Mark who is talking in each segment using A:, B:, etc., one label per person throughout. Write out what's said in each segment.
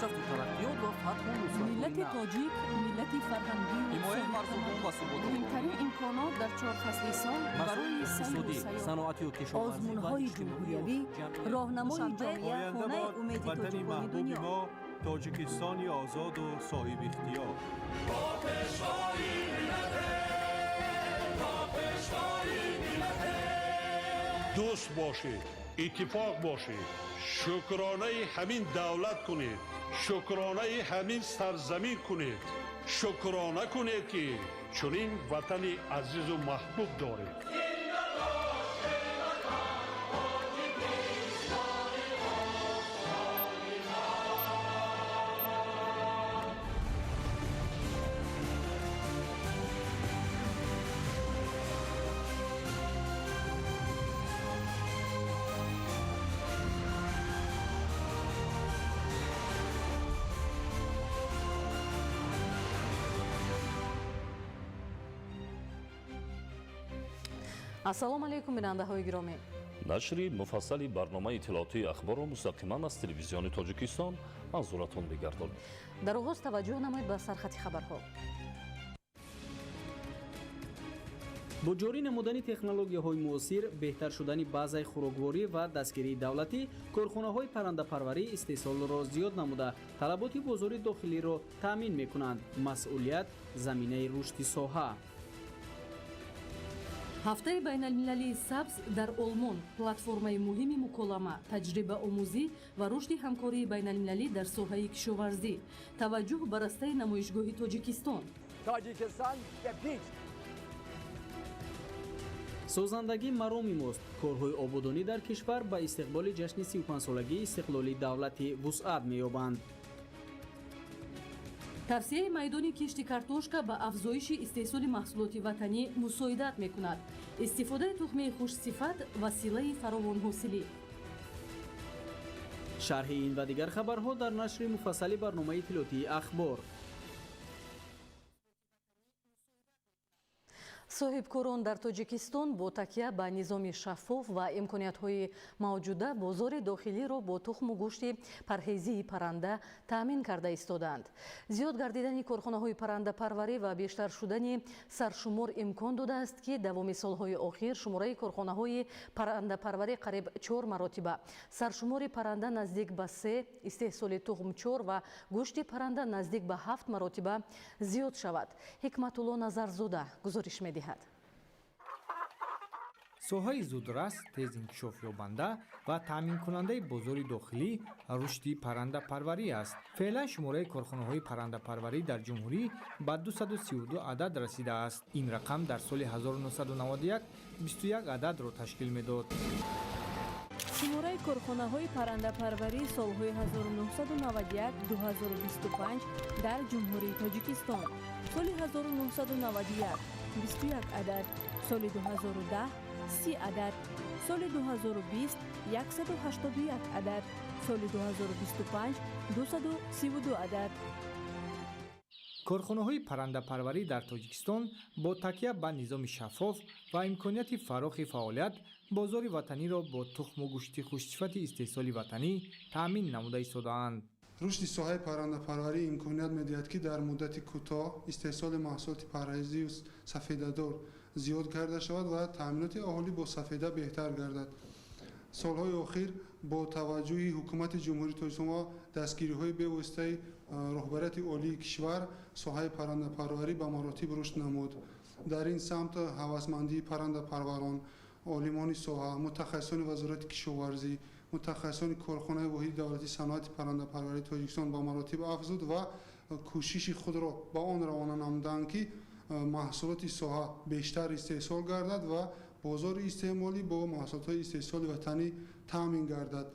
A: Пешрафту тараққиёт ва фатҳу нусратҳои
B: Миллати
A: нав.
B: тоҷик миллати фарҳангию
A: Ҳимояи марзубум ва суботу
B: муҳимтарин имконот дар чор фасли сол барои сайру
A: иқтисодӣ,
B: сайёҳат.
A: саноатию кишоварзӣ ва
C: Озмунҳои
A: иҷтимоию
C: ҷумҳуриявӣ,
A: ҷамъиятӣ.
C: роҳнамои
B: Душанбе,
C: ҷомеа,
D: Оянда
C: хонаи
D: бод
C: умеди
D: ватани
C: тоҷикони
D: маҳбуби
C: дунё.
D: мо, Тоҷикистони озоду соҳибихтиёр.
E: Дӯст бошед, иттифоқ бошед, шукронаи ҳамин давлат кунед, шукронаи ҳамин сарзамин кунед, шукрона кунед, ки чунин ватани азизу маҳбуб доред.
F: Ассалому алайкум, бинандаҳои гиромӣ.
G: Нашри муфассали барномаи иттилоотии «Ахборро» мустақиман аз Телевизиони Тоҷикистон манзуратон мегардонем.
F: Дар оғоз таваҷҷӯҳ намоед ба сархати хабарҳо.
H: Бо ҷорӣ намудани технологияҳои муосир, беҳтар шудани базаи хӯрокворӣ ва дастгирии давлатӣ, корхонаҳои паррандапарварӣ истеҳсолро зиёд намуда, талаботи бозори дохилиро таъмин мекунанд. Масъулият заминаи рушди соҳа.
F: Ҳафтаи байналмилалии сабз дар Олмон: платформаи муҳими муколама, таҷрибаомӯзӣ ва рушди ҳамкории байналмилалӣ дар соҳаи кишоварзӣ. Таваҷҷӯҳ ба растаи намоишгоҳи Тоҷикистон.
I: Тоҷикистон به پیش.
H: Созандагӣ мароми мост. Корҳои ободонӣ дар кишвар ба истиқболи ҷашни 35-солагии истиқлоли давлатӣ вусъат меёбанд.
F: Тавсияи майдони кишти картошка ба афзоиши истеҳсоли маҳсулоти ватанӣ мусоидат мекунад. Истифодаи тухмии хушсифат василаи фаровонҳосилӣ.
H: Шарҳи ин ва дигар хабарҳо дар нашри муфассали барномаи иттилоотии «Ахбор».
F: Соҳибкорон дар Тоҷикистон бо такя ба низоми шаффоф ва имкониятҳои мавҷуда бозори дохилиро бо тухму гӯшти парҳезии парранда таъмин карда истодаанд. Зиёд гардидани корхонаҳои паррандапарварӣ ва бештар шудани саршумор имкон додааст, ки давоми солҳои охир шумораи корхонаҳои паррандапарварӣ қариб чор маротиба, саршумори парранда наздик ба се, истеҳсоли тухм чор ва гӯшти парранда наздик ба ҳафт маротиба зиёд шавад. Ҳикматулло Назарзода гузориш медиҳад.
J: Соҳаи зудрас, тез инкишофёбанда ва таъминкунандаи бозори дохилӣ рушди паррандапарварӣ аст. Феълан шумораи корхонаҳои паррандапарварӣ дар ҷумҳурӣ ба 232 адад расидааст. Ин рақам дар соли 1991 21 ададро ташкил медод.
B: Шумораи корхонаҳои паррандапарварӣ солҳои 1991-2025 дар Ҷумҳурии Тоҷикистон: соли 1991 21 адад, соли 2010 30 адад, соли 2020 181 адад, соли 2025 232 адад.
J: Корхонаҳои паррандапарварӣ дар Тоҷикистон бо такя ба низоми шаффоф ва имконияти фарохи фаъолият бозори ватаниро бо тухму гӯшти хушсифати истеҳсоли ватанӣ таъмин намуда истодаанд.
K: Рушди соҳаи паррандапарварӣ имконият медиҳад, ки дар муддати кӯтоҳ истеҳсоли маҳсулоти парҳезию сафедадор зиёд карда шавад ва таъминоти аҳолӣ бо сафеда беҳтар гардад. Солҳои охир бо таваҷҷӯҳи Ҳукумати Ҷумҳурии Тоҷикистон ва дастгириҳои бевоситаи роҳбарияти олии кишвар соҳаи паррандапарварӣ ба маротиб рушд намуд. Дар ин самт ҳавасмандии паррандапарварон, олимони соҳа, мутахассисони Вазорати кишоварзӣ, мутахассисони корхонаи воҳиди давлатии саноати паррандапарварии Тоҷикистон ба маротиб афзуд ва кӯшиши худро ба он равона намуданд, ки маҳсулоти соҳа бештар истеҳсол гардад ва бозори истеъмолӣ бо маҳсулотҳои истеҳсоли ватанӣ таъмин гардад.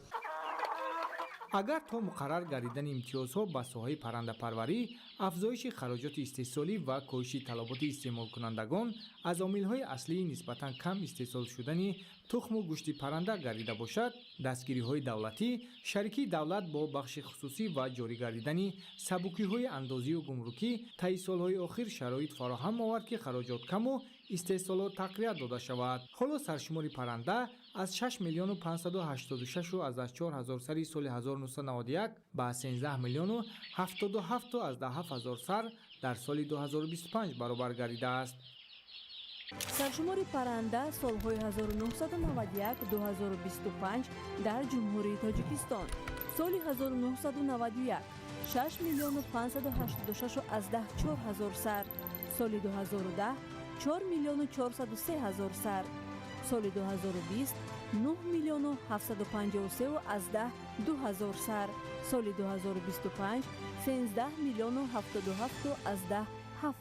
J: Агар то муқаррар гардидани имтиёзҳо ба соҳаи паррандапарварӣ афзоиши хароҷоти истеҳсолӣ ва коҳиши талаботи истеъмолкунандагон аз омилҳои аслии нисбатан кам истеҳсол шудани тухму гӯшти парранда гардида бошад, дастгириҳои давлатӣ, шарикии давлат бо бахши хусусӣ ва ҷорӣ гардидани сабукиҳои андозию гумрукӣ таи солҳои охир шароит фароҳам овард, ки хароҷот каму истеҳсолот тақвият дода шавад. Ҳоло саршумори парранда аз 6 миллиону 586,4 ҳазор сари соли 1991 ба 13 миллиону 77,7 ҳазор сар дар соли 2025 баробар гардидааст.
C: Саршумори парранда солҳои 1991-2025 дар Ҷумҳурии Тоҷикистон. Соли 1991 6 миллиону 586,4 ҳазор сар, соли 2010 4 миллиону 403 ҳазор сар, соли 2020 9 миллиону 753,2 ҳазор сар, соли 2025 13 миллиону 77,7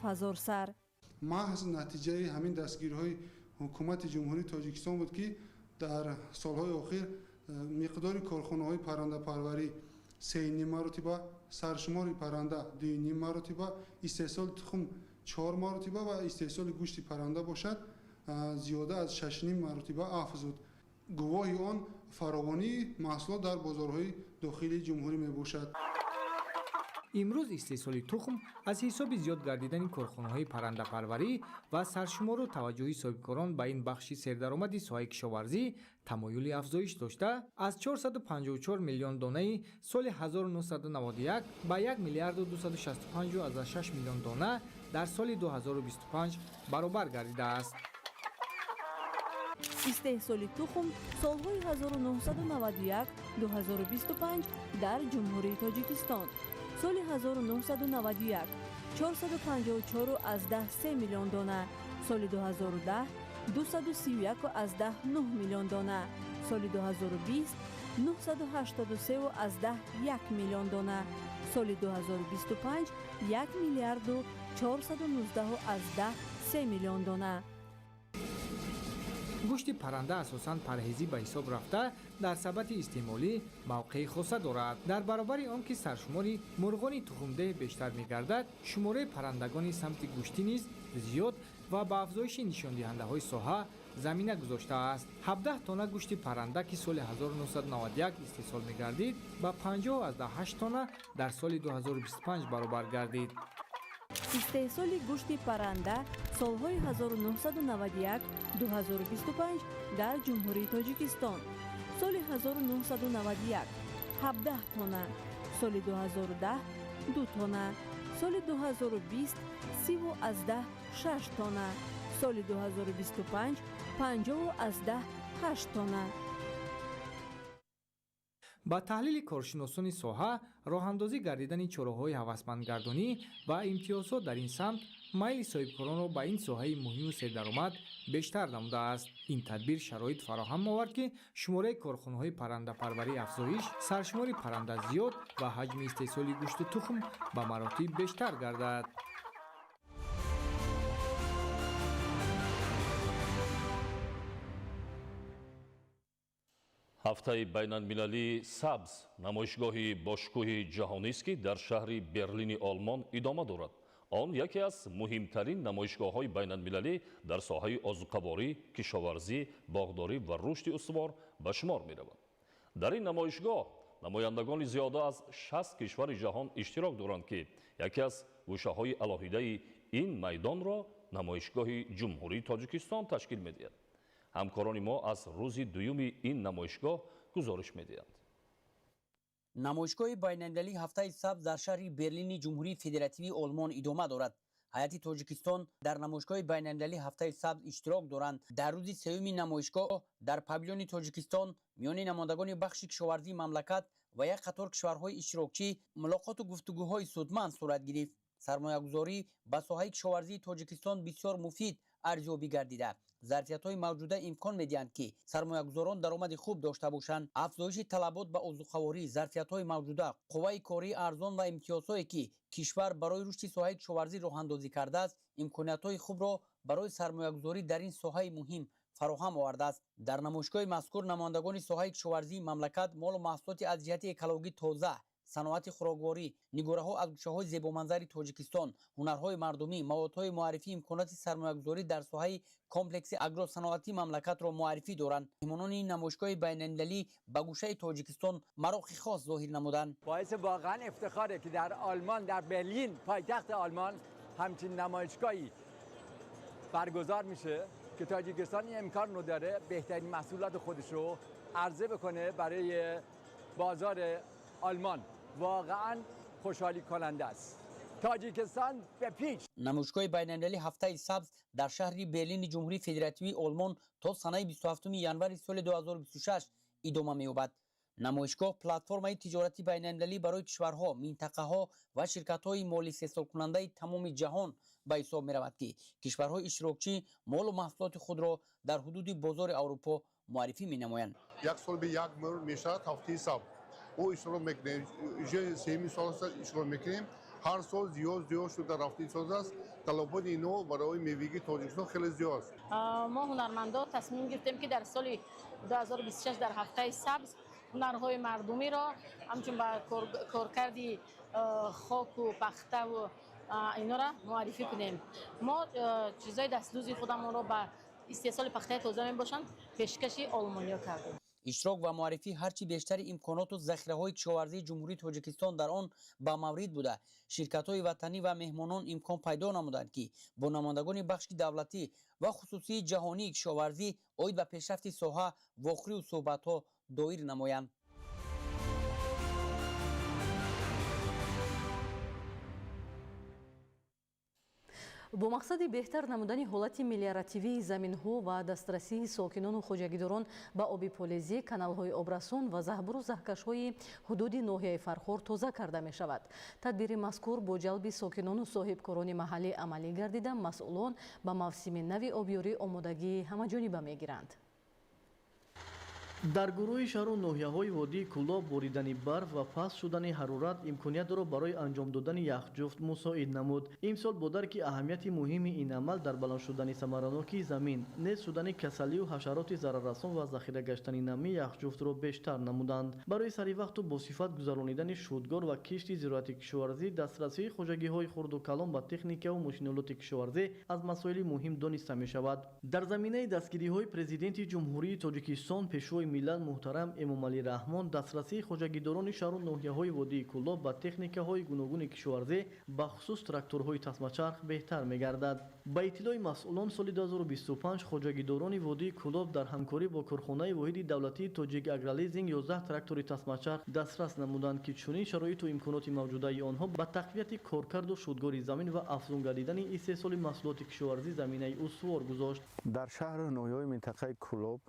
C: ҳазор сар.
K: Маҳз натиҷаи ҳамин дастгириҳои ҳукумати Ҷумҳурии Тоҷикистон буд, ки дар солҳои охир миқдори корхонаҳои паррандапарварӣ 3,5 маротиба, саршумори парранда 2,5 маротиба, истеҳсоли тухм 4 маротиба ва истеҳсоли гӯшти парранда бошад зиёда аз 6,5 маротиба афзуд. Гувоҳи он фаровонии маҳсулот дар бозорҳои дохилии ҷумҳурӣ мебошад.
J: Имрӯз истеҳсоли тухм аз ҳисоби зиёд гардидани корхонаҳои паррандапарварӣ ва саршумору таваҷҷӯҳи соҳибкорон ба ин бахши сердаромади соҳаи кишоварзӣ тамоюли афзоиш дошта, аз 454 миллион донаи соли 1991 ба 1 миллиарду 265,6 миллион дона дар соли 2025 баробар гардидааст.
C: Истеҳсоли тухм солҳои 1991-2025 дар Ҷумҳурии Тоҷикистон. Соли 1991 454,3 миллион дона, соли 2010 231,9 миллион дона, соли 2020 983,1 миллион дона, соли 2025 1 миллиарду 419,3 миллион дона.
J: Гӯшти парранда асосан парҳезӣ ба ҳисоб рафта, дар сабати истеъмолӣ мавқеи хоса дорад. Дар баробари он ки саршумори мурғони тухмдеҳ бештар мегардад, шумораи паррандагони самти гӯштӣ низ зиёд ва ба афзоиши нишондиҳандаҳои соҳа замина гузоштааст. 17 тонна гӯшти парранда, ки соли 1991 истеҳсол мегардид, ба 50,8 тонна дар соли 2025 баробар гардид.
C: Истеҳсоли гӯшти парранда солҳои 1991-2025 дар Ҷумҳурии Тоҷикистон. Соли 1991 17 тонна, соли 2010 2 тонна, соли 2020 30,6 тонна, соли 2025 50,8 тонна.
J: Ба таҳлили коршиносони соҳа, роҳандозӣ гардидани чораҳои ҳавасмандгардонӣ ва имтиёзҳо дар ин самт майли соҳибкоронро ба ин соҳаи муҳиму сердаромад бештар намудааст. Ин тадбир шароит фароҳам овард, ки шумораи корхонаҳои паррандапарварӣ афзоиш, саршумори парранда зиёд ва ҳаҷми истеҳсоли гӯшту тухм ба маротиб бештар гардад.
G: Ҳафтаи байналмилалии сабз намоишгоҳи бошкӯҳи ҷаҳонист, ки дар шаҳри Берлини Олмон идома дорад. Он яке аз муҳимтарин намоишгоҳҳои байналмилалӣ дар соҳаи озуқаворӣ, кишоварзӣ, боғдорӣ ва рушди устувор ба шумор меравад. Дар ин намоишгоҳ намояндагони зиёда аз 60 кишвари ҷаҳон иштирок доранд, ки яке аз гӯшаҳои алоҳидаи ин майдонро намоишгоҳи Ҷумҳурии Тоҷикистон ташкил медиҳад. Ҳамкорони мо аз рӯзи дуюми ин намоишгоҳ гузориш медиҳанд.
L: Намоишгоҳи байналмилалии ҳафтаи сабз дар шаҳри Берлини Ҷумҳурии Федеративии Олмон идома дорад. Ҳайати Тоҷикистон дар намоишгоҳи байналмилалии ҳафтаи сабз иштирок доранд. Дар рӯзи сеюми намоишгоҳ дар павилёни Тоҷикистон миёни намояндагони бахши кишоварзии мамлакат ва як қатор кишварҳои иштирокчӣ мулоқоту гуфтугӯҳои судманд сурат гирифт. Сармоягузорӣ ба соҳаи кишоварзии Тоҷикистон бисёр муфид арзёбӣ гардида, зарфиятҳои мавҷуда имкон медиҳанд, ки сармоягузорон даромади хуб дошта бошанд. Афзоиши талабот ба озуқаворӣ, зарфиятҳои мавҷуда, қувваи кории арзон ва имтиёзҳое, ки кишвар барои рушди соҳаи кишоварзӣ роҳандозӣ кардааст, имкониятҳои хубро барои сармоягузорӣ дар ин соҳаи муҳим фароҳам овардааст. Дар намоишгоҳи мазкур намояндагони соҳаи кишоварзии мамлакат молу маҳсулоти аз ҷиҳати экологӣ тоза, саноати хӯрокворӣ, нигораҳо аз гӯшаҳои зебоманзари Тоҷикистон, ҳунарҳои мардумӣ, маводҳои муаррифӣ, имконоти сармоягузорӣ дар соҳаи комплекси агросаноатии мамлакатро муаррифӣ доранд. Меҳмонони намоишгоҳи байналмилалӣ ба гӯшаи Тоҷикистон мароқи хос зоҳир намуданд.
I: Боиси воқеан ифтихоре, ки дар Олмон, дар Берлин, пойтахти Олмон, ҳамчун намоишгоҳи برگزار میشه که تاجیکستان این امکان رو داره بهترین محصولات خودش رو عرضه بکنه برای بازار آلمان. واقعا خوشحالی کننده است. تاجیکستان به پیش.
L: Намоишгоҳи байналмилалии ҳафтаи сабз дар шаҳри Берлини Ҷумҳурии Федеративии Олмон то санаи 27 январи соли 2026 идома меёбад. Намоишгоҳ платформаи тиҷорати байналмилалӣ барои кишварҳо, минтақаҳо ва ширкатҳои молистеҳсолкунандаи тамоми ҷаҳон ба ҳисоб меравад, ки кишварҳои иштирокчӣ молу маҳсулоти худро дар ҳудуди бозори Аврупо муаррифӣ менамоянд.
M: Як сол ба як мор мешавад ҳафтаи сабз. Мо иштирок мекунем. Уже сеюми сол аст иштирок мекунем. Ҳар сол зиёд зиёд шуда рафта истодааст. Талаботи инҳо барои мевагии Тоҷикистон хеле зиёд аст.
N: Мо ҳунармандо тасмим гирифтем, ки дар соли 2026 дар ҳафтаи сабз ҳунарҳои мардумиро ҳамчун ба коркарди хоку пахтаву инора муаррифӣ кунем. Мо чизҳои дастдӯзи худамонро ба истеҳсоли пахтаи тоза мебошанд пешкаши олмониё кардем.
L: Иштирок ва муаррифии ҳарчи бештари имконоту захираҳои кишоварзии Ҷумҳурии Тоҷикистон дар он ба маврид буда, ширкатҳои ватанӣ ва меҳмонон имкон пайдо намуданд, ки бо намояндагони бахши давлатӣ ва хусусии ҷаҳонии кишоварзӣ оид ба пешрафти соҳа вохӯриву суҳбатҳо доир намоянд.
F: Бо мақсади беҳтар намудани ҳолати мелиоративии заминҳо ва дастрасии сокинону хоҷагидорон ба оби полезӣ, каналҳои обрасон ва заҳбуру заҳкашҳои ҳудуди ноҳияи Фархор тоза карда мешавад. Тадбири мазкур бо ҷалби сокинону соҳибкорони маҳаллӣ амалӣ гардида, масъулон ба мавсими нави обёрӣ омодагии ҳамаҷониба мегиранд.
O: Дар гурӯҳи шаҳру ноҳияҳои водии Кӯлоб боридани барф ва паст шудани ҳарорат имкониятро барои анҷом додани яхҷуфт мусоид намуд. Имсол бо дарки аҳамияти муҳими ин амал дар баланд шудани самаранокии замин, нест шудани касалию ҳашароти зараррасон ва захира гаштани намӣ яхҷуфтро бештар намуданд. Барои саривақту босифат гузаронидани шудгор ва кишти зироати кишоварзӣ, дастрасии хоҷагиҳои хурду калон ба техникаву мошинолоти кишоварзӣ аз масоили муҳим дониста мешавад. Дар заминаи дастгириҳои Президенти Ҷумҳурии Тоҷикистон, Пешвои миллат муҳтарам Эмомалӣ Раҳмон, дастрасии хоҷагидорони шаҳру ноҳияҳои водии Кӯлоб ба техникаҳои гуногуни кишоварзӣ, бахусус тракторҳои тасмачарх беҳтар мегардад. Ба иттилои масъулон, соли 2025 хоҷагидорони водии Кӯлоб дар ҳамкорӣ бо корхонаи воҳиди давлатии Тоҷик Агролизинг 11 трактори тасмачарх дастрас намуданд, ки чунин шароиту имконоти мавҷудаи онҳо ба тақвияти коркарду шудгори замин ва афзун гардидани истеҳсоли маҳсулоти кишоварзӣ заминаи устувор гузошт.
P: Дар шаҳру ноҳияҳои минтақаи Кӯлоб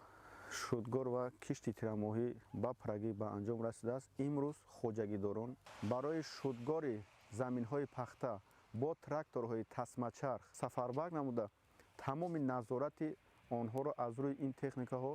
P: шудгор ва кишти тирамоҳӣ ба пуррагӣ ба анҷом расидааст. Имрӯз хоҷагидорон барои шудгори заминҳои пахта бо тракторҳои тасмачарх сафарбар намуда, тамоми назорати онҳоро аз рӯи ин техникаҳо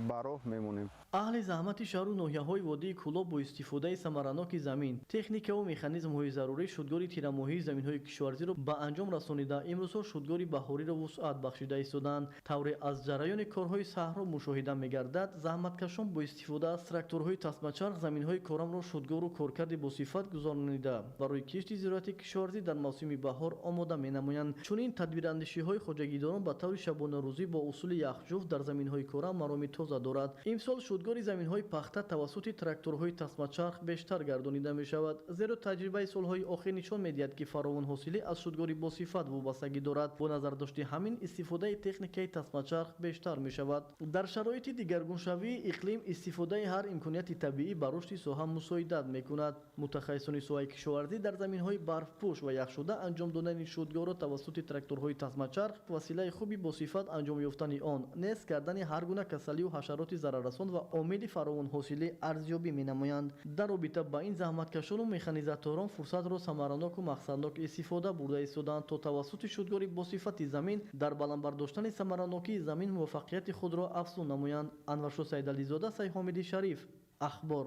P: ба роҳ мемонем.
O: Аҳли заҳмати шаҳру ноҳияҳои водии Кӯлоб бо истифодаи самараноки замин, техникаву механизмҳои зарурӣ шудгори тирамоҳии заминҳои кишоварзиро ба анҷом расонида, имрӯзҳо шудгори баҳориро вусъат бахшида истодаанд. Тавре аз ҷараёни корҳои саҳро мушоҳида мегардад, заҳматкашон бо истифода аз тракторҳои тасмачарх заминҳои корамро шудгору коркарди босифат гузаронида, барои кишти зироати кишоварзӣ дар мавсими баҳор омода менамоянд. Чунин тадбирандешиҳои хоҷагидорон ба таври шабонарӯзӣ бо усули яхҷуфт дар заминҳои корам мароми тоза дорад. Имсол шудгори заминҳои пахта тавассути тракторҳои тасмачарх бештар гардонида мешавад, зеро таҷрибаи солҳои охир нишон медиҳад, ки фаровонҳосилӣ аз шудгори босифат вобастагӣ дорад. Бо назардошти ҳамин истифодаи техникаи тасмачарх бештар мешавад. Дар шароити дигаргуншавии иқлим истифодаи ҳар имконияти табиӣ ба рушди соҳа мусоидат мекунад. Мутахассисони соҳаи кишоварзӣ дар заминҳои барфпӯш ва яхшуда анҷом додани шудгорро тавассути тракторҳои тасмачарх василаи хуби босифат анҷом ёфтани он, нест кардани ҳар гуна касалию ҳашароти зараррасон ва омили фаровонҳосилӣ арзёбӣ менамоянд. Дар робита ба ин заҳматкашону механизаторон фурсатро самараноку мақсаднок истифода бурда истодаанд, то тавассути шудгори босифати замин дар баланд бардоштани самаранокии замин муваффақияти худро афзун намоянд. Анваршо Сайдализода, Сайҳомиди Шариф, Ахбор.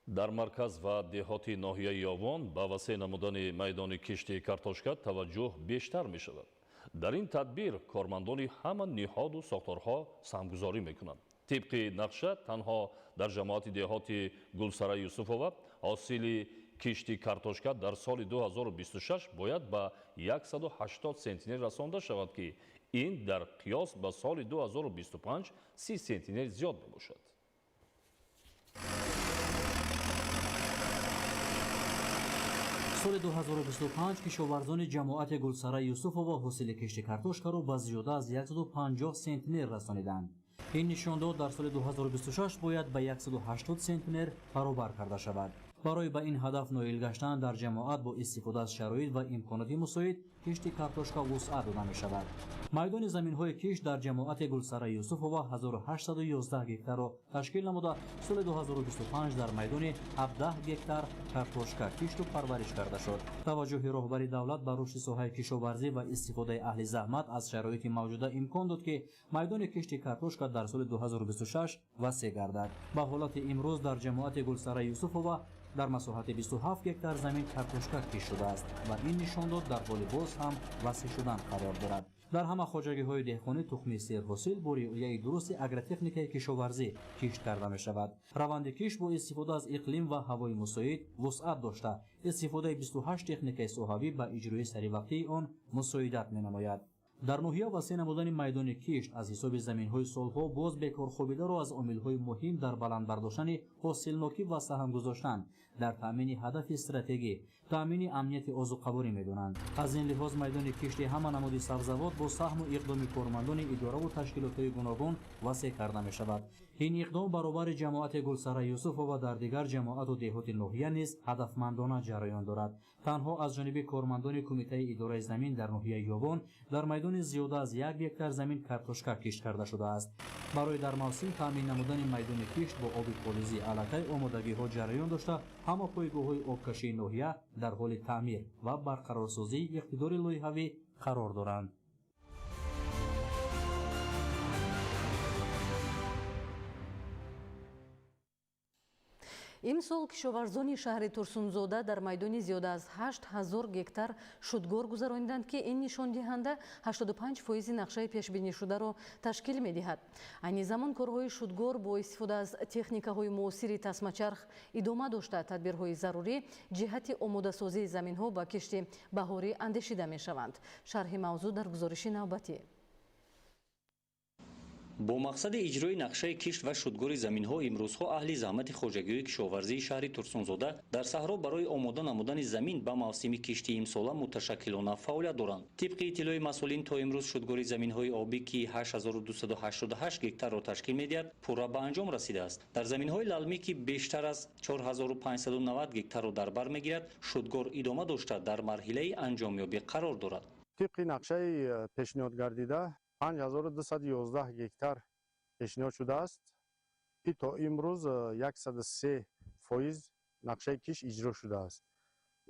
G: Дар марказ ва деҳоти ноҳияи Ёвон ба васеъ намудани майдони кишти картошка таваҷҷӯҳ бештар мешавад. Дар ин тадбир кормандони ҳама ниҳоду сохторҳо саҳмгузорӣ мекунанд. Тибқи нақша танҳо дар ҷамоати деҳоти Гулсара Юсуфова ҳосили кишти картошка дар соли 2026 бояд ба 180 сентнер расонда шавад, ки ин дар қиёс ба соли 2025 30 сентнер зиёд мебошад.
Q: Соли 2025 кишоварзони ҷамоати Гулсара Юсуфова ҳосили кишти картошкаро ба зиёда аз 150 сентнер расониданд. Ин нишондод дар соли 2026 бояд ба 180 сентнер баробар карда шавад. Барои ба ин ҳадаф ноил гаштан дар ҷамоат бо истифода аз шароит ва имконоти мусоид кишти картошка вусъат дода мешавад. Майдони заминҳои кишт дар ҷамоати Гулсара Юсуфова 1811 гектарро ташкил намуда, соли 2025 дар майдони 17 гектар картошка кишту парвариш карда шуд. Таваҷҷӯҳи роҳбари давлат ба рушди соҳаи кишоварзӣ ва истифодаи аҳли заҳмат аз шароити мавҷуда имкон дод, ки майдони кишти картошка дар соли 2026 васеъ гардад. Ба ҳолати имрӯз дар ҷамоати Гулсара Юсуфова дар масоҳати 27 гектар замин картошка кишт шудааст ва ин нишондод дар ҳоли боз ҳам васеъ шудан қарор дорад. Дар ҳама хоҷагиҳои деҳқонӣ тухми серҳосил бо риояи дурусти агротехникаи кишоварзӣ кишт карда мешавад. Раванди кишт бо истифода аз иқлим ва ҳавои мусоид вусъат дошта, истифодаи 28 техникаи соҳавӣ ба иҷрои саривақтии он мусоидат менамояд. Дар ноҳия васеъ намудани майдони кишт аз ҳисоби заминҳои солҳо боз бекорхобидаро аз омилҳои муҳим дар баланд бардоштани ҳосилнокӣ ва саҳм гузоштан дар таъмини ҳадафи стратегӣ, таъмини амнияти озуқаворӣ медонанд. Аз ин лиҳоз майдони кишти ҳама намуди сабзавот бо саҳму иқдоми кормандони идораву ташкилотҳои гуногун васеъ карда мешавад. Ин иқдом баробари ҷамоати Гулсара Юсуфова дар дигар ҷамоату деҳоти ноҳия низ ҳадафмандона ҷараён дорад. Танҳо аз ҷониби кормандони кумитаи идораи замин дар ноҳияи Ёвон дар майдони зиёда аз 1 гектар замин картошка кишт карда шудааст. Барои дар мавсим таъмин намудани майдони кишт бо оби полизӣ аллакай омодагиҳо ҷараён дошта, ҳама пойгоҳҳои обкашии ноҳия дар ҳоли таъмир ва барқарорсозии иқтидори лоиҳавӣ қарор доранд.
F: Имсол кишоварзони шаҳри Турсунзода дар майдони зиёда аз 8000 гектар шудгор гузарониданд, ки ин нишондиҳанда 85% нақшаи пешбинишударо ташкил медиҳад. Айни замон корҳои шудгор бо истифода аз техникаҳои муосири тасмачарх идома дошта, тадбирҳои зарурӣ ҷиҳати омодасозии заминҳо ба кишти баҳорӣ андешида мешаванд. Шарҳи мавзӯъ дар гузориши навбатӣ.
R: Бо мақсади иҷрои нақшаи кишт ва шудгори заминҳо имрӯзҳо аҳли заҳмати хоҷагиҳои кишоварзии шаҳри Турсунзода дар саҳро барои омода намудани замин ба мавсими кишти имсола муташаккилона фаъолият доранд. Тибқи иттилои масъулин то имрӯз шудгори заминҳои обӣ, ки 8288 гектарро ташкил медиҳад, пурра ба анҷом расидааст. Дар заминҳои лалмӣ, ки бештар аз 4590 гектарро дар бар мегирад, шудгор идома дошта дар марҳилаи анҷомёбӣ қарор дорад.
S: Тибқи нақшаи пешниҳод гардида 5211 гектар пешниҳод шудааст, ки то имрӯз 103% нақшаи кишт иҷро шудааст.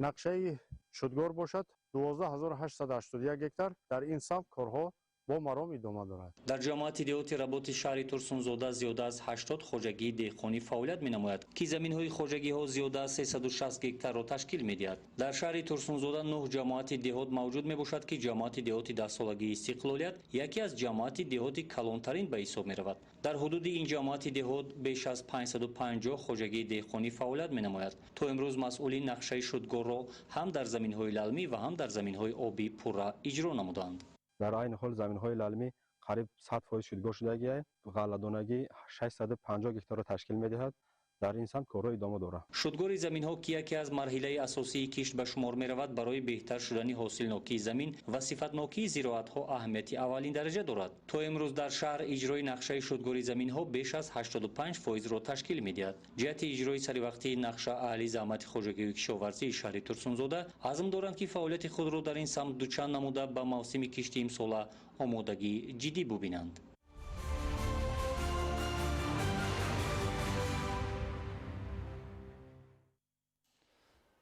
S: Нақшаи шудгор бошад 12881 гектар. Дар ин самт корҳо бо маром идома дорад.
R: Дар ҷамоати деҳоти Работи шаҳри Турсунзода зиёда аз 80 хоҷагии деҳқонӣ фаъолият менамояд, ки заминҳои хоҷагиҳо зиёда аз 360 гектарро ташкил медиҳад. Дар шаҳри Турсунзода 9 ҷамоати деҳот мавҷуд мебошад, ки ҷамоати деҳоти даҳсолагии истиқлолият яке аз ҷамоати деҳоти калонтарин ба ҳисоб меравад. Дар ҳудуди ин ҷамоати деҳот беш аз 550 хоҷагии деҳқонӣ фаъолият менамояд. То имрӯз масъулин нақшаи шудгорро ҳам дар заминҳои лалмӣ ва ҳам дар заминҳои обӣ пурра иҷро намуданд.
T: Дар айни ҳол заминҳои лалмӣ қариб 100% шудгор шудагианд, ғалладонагӣ 650 гектарро ташкил медиҳад. Дар ин самт корҳо идома дорад.
R: Шудгори заминҳо, ки яке аз марҳилаи асосии кишт ба шумор меравад, барои беҳтар шудани ҳосилнокии замин ва сифатнокии зироатҳо аҳамияти аввалин дараҷа дорад. То имрӯз дар шаҳр иҷрои нақшаи шудгори заминҳо беш аз 85%-ро ташкил медиҳад. Ҷиҳати иҷрои саривақтии нақша аҳли заҳмати хоҷагии кишоварзии шаҳри Турсунзода азм доранд, ки фаъолияти худро дар ин самт дучанд намуда ба мавсими кишти имсола омодагии ҷиддӣ бубинанд.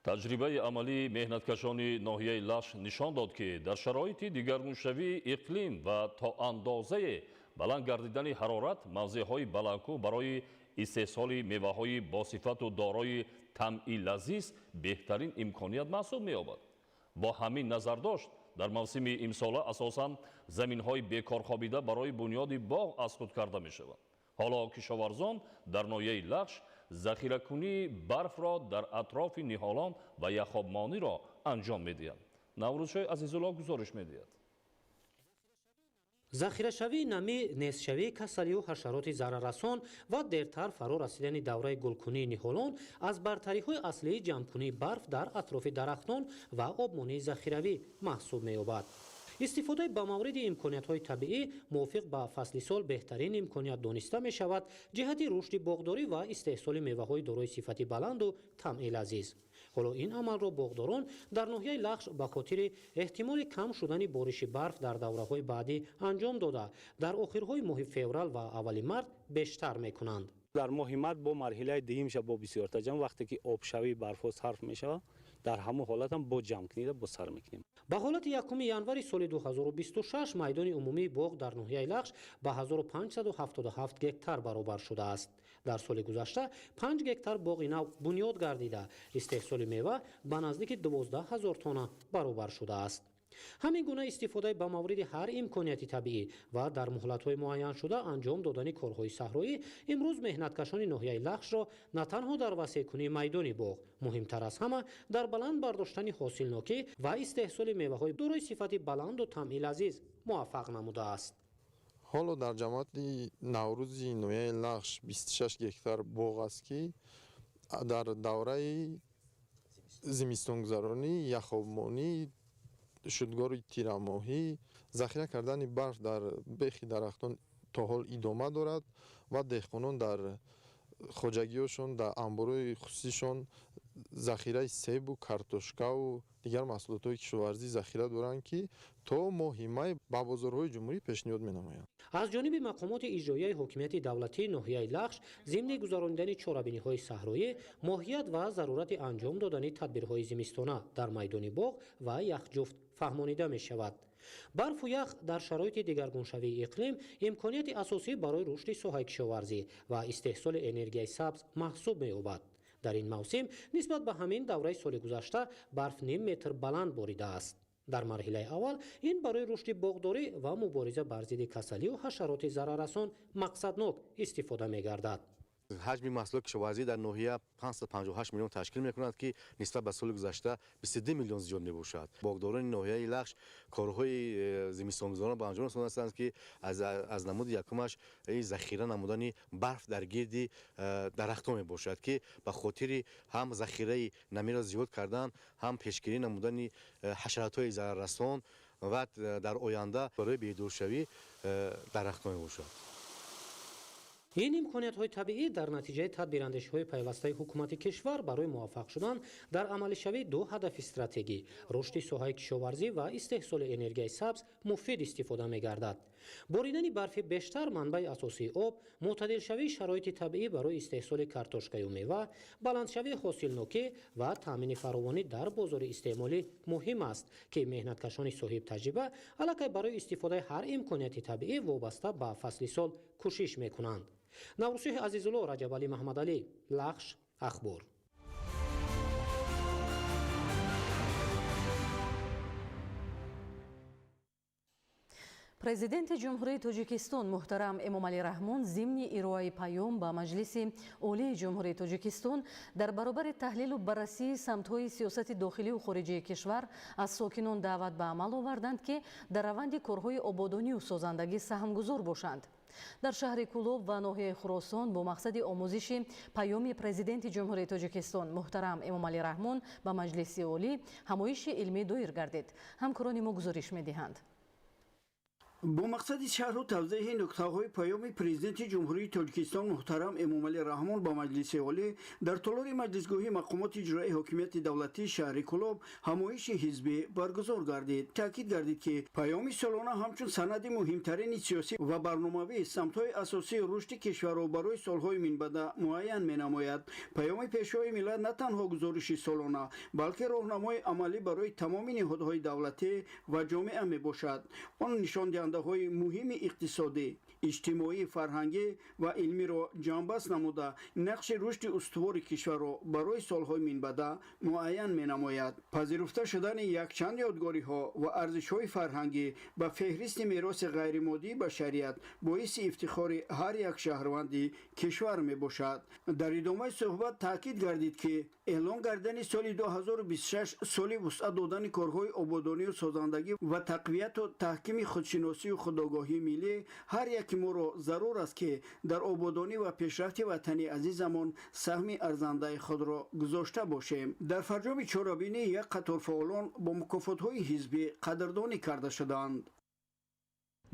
G: Таҷрибаи амалии меҳнаткашони ноҳияи Лахш нишон дод, ки дар шароити дигаргуншавии иқлим ва то андозае баланд гардидани ҳарорат мавзеъҳои баландкӯҳ барои истеҳсоли меваҳои босифату дорои тамъи лазиз беҳтарин имконият маҳсуб меёбад. Бо ҳамин назардошт дар мавсими имсола асосан заминҳои бекорхобида барои бунёди боғ аз худ карда мешаванд. Ҳоло кишоварзон дар ноҳияи Лахш захиракунии барфро дар атрофи ниҳолон ва яхобмониро анҷом медиҳанд. Наврӯзшоҳи Азизулло гузориш медиҳад.
U: Захирашавии намӣ, нестшавии касалию ҳашароти зараррасон ва дертар фаро расидани давраи гулкунии ниҳолон аз бартариҳои аслии ҷамъкунии барф дар атрофи дарахтон ва обмонии захиравӣ маҳсуб меёбад. Истифодаи ба мавриди имкониятҳои табиӣ мувофиқ ба фасли сол беҳтарин имконият дониста мешавад ҷиҳати рушди боғдорӣ ва истеҳсоли меваҳои дорои сифати баланду тамъи лазиз. Ҳоло ин амалро боғдорон дар ноҳияи Лахш ба хотири эҳтимоли кам шудани бориши барф дар давраҳои баъдӣ анҷом дода, дар охирҳои моҳи феврал ва аввали март бештар мекунанд.
V: Дар моҳи март бо марҳилаи дуюмша бо бисёрта ҷамъ, вақте ки обшавии барфҳо сарф мешавад, дар ҳамон ҳолатам бо ҷамъкунида бо сар мекунем.
U: Ба ҳолати 1 январи соли 2026 майдони умумии боғ дар ноҳияи Лахш ба 1577 гектар баробар шудааст. Дар соли гузашта 5 гектар боғи нав бунёд гардида, истеҳсоли мева ба наздики 12 000 тонна баробар шудааст. Ҳамин гуна истифодаи ба мавриди ҳар имконияти табиӣ ва дар муҳлатҳои муайяншуда анҷом додани корҳои саҳроӣ имрӯз меҳнаткашони ноҳияи Лахшро на танҳо дар васеъкунии майдони боғ, муҳимтар аз ҳама дар баланд бардоштани ҳосилнокӣ ва истеҳсоли меваҳои дорои сифати баланду тамъи лазиз муваффақ намудааст.
W: Ҳоло дар ҷамоати Наврӯзи ноҳияи Лахш 26 гектар боғ аст, ки дар давраи зимистонгузаронӣ, яхобмонӣ, шудгори тирамоҳӣ, захира кардани барф дар бехи дарахтон то ҳол идома дорад ва деҳқонон дар хоҷагиҳошон, дар анборҳои хусусишон захираи себу картошкаву дигар маҳсулотҳои кишоварзӣ захира доранд, ки то моҳи май ба бозорҳои ҷумҳурӣ пешниҳод менамоянд.
U: Аз ҷониби мақомоти иҷроияи ҳокимияти давлатии ноҳияи Лахш зимни гузаронидани чорабиниҳои саҳроӣ моҳият ва зарурати анҷом додани тадбирҳои зимистона дар майдони боғ ва яхҷуфт фаҳмонида мешавад. Барфу ях дар шароити дигаргуншавии иқлим имконияти асосӣ барои рушди соҳаи кишоварзӣ ва истеҳсоли энергияи сабз маҳсуб меёбад. Дар ин мавсим нисбат ба ҳамин давраи соли гузашта барф ним метр баланд боридааст. Дар марҳилаи аввал ин барои рушди боғдорӣ ва мубориза бар зидди касалию ҳашароти зараррасон мақсаднок истифода мегардад.
X: Ҳаҷми маҳсулоти кишоварзӣ дар ноҳия 558 миллион ташкил мекунад, ки нисбат ба соли гузашта 22 миллион зиёд мебошад. Боғдорони ноҳияи Лахш корҳои зимистонгузарон ба анҷом расондастанд, ки аз намуди якумаш захира намудани барф дар гирди дарахтон мебошад, ки ба хотири ҳам захираи намиро зиёд кардан, ҳам пешгирӣ намудани ҳашаротҳои зараррасон ва дар оянда барои бедоршавӣ дарахтон мебошад.
U: Ин имкониятҳои табиӣ дар натиҷаи тадбирандешиҳои пайвастаи ҳукумати кишвар барои муваффақ шудан дар амалишавии ду ҳадафи стратегӣ рушди соҳаи кишоварзӣ ва истеҳсоли энергияи сабз муфид истифода мегардад. Боридани барфи бештар манбаи асосии об, мӯътадилшавии шароити табиӣ барои истеҳсоли картошкаю мева, баландшавии ҳосилнокӣ ва таъмини фаровонӣ дар бозори истеъмолӣ муҳим аст, ки меҳнаткашони соҳибтаҷриба аллакай барои истифодаи ҳар имконияти табиӣ вобаста ба фасли сол кӯшиш мекунанд. Наврӯсиҳ Азизулло, Раҷабалӣ Маҳмадалӣ, Лахш, Ахбор.
F: Президенти Ҷумҳурии Тоҷикистон муҳтарам Эмомалӣ Раҳмон зимни ироаи паём ба Маҷлиси Олии Ҷумҳурии Тоҷикистон дар баробари таҳлилу баррасии самтҳои сиёсати дохилию хориҷии кишвар аз сокинон даъват ба амал оварданд, ки дар раванди корҳои ободонию созандагӣ саҳмгузор бошанд. Дар шаҳри Кӯлоб ва ноҳияи Хуросон бо мақсади омӯзиши паёми Президенти Ҷумҳурии Тоҷикистон муҳтарам Эмомалӣ Раҳмон ба Маҷлиси Олӣ ҳамоиши илмӣ доир гардид. Ҳамкорони мо гузориш медиҳанд.
Y: Бо мақсади шарҳу тавзеҳи нуктаҳои паёми Президенти Ҷумҳурии Тоҷикистон муҳтарам Эмомалӣ Раҳмон ба Маҷлиси Олӣ дар толори маҷлисгоҳи мақомоти иҷроии ҳокимияти давлатии шаҳри Кӯлоб ҳамоиши ҳизбӣ баргузор гардид. Таъкид гардид, ки паёми солона ҳамчун санади муҳимтарини сиёсӣ ва барномавӣ самтҳои асосии рушди кишварро барои солҳои минбаъда муайян менамояд. Паёми Пешвои миллат на танҳо гузориши солона, балки роҳнамои амалӣ барои тамоми ниҳодҳои давлатӣ ва ҷомеа мебошад. Он нишондиҳанда ҳои муҳими иқтисодӣ, иҷтимоӣ, фарҳангӣ ва илмиро ҷамъбаст намуда, нақши рушди устувори кишварро барои солҳои минбаъда муайян менамояд. Пазируфта шудани якчанд ёдгориҳо ва арзишҳои фарҳангӣ ба феҳристи мероси ғайримоддии башарият боиси ифтихори ҳар як шаҳрванди кишвар мебошад. Дар идомаи суҳбат таъкид гардид, ки эълон гардани соли 2026 соли вусъат додани корҳои ободонию созандагӣ ва тақвияту таҳкими худшиносӣ Ватандӯстию худогоҳии миллӣ ҳар яки моро зарур аст, ки дар ободонӣ ва пешрафти ватани азизамон саҳми арзандаи худро гузошта бошем. Дар фарҷоми чорабинӣ як қатор фаъолон бо мукофотҳои ҳизбӣ қадрдонӣ карда шуданд.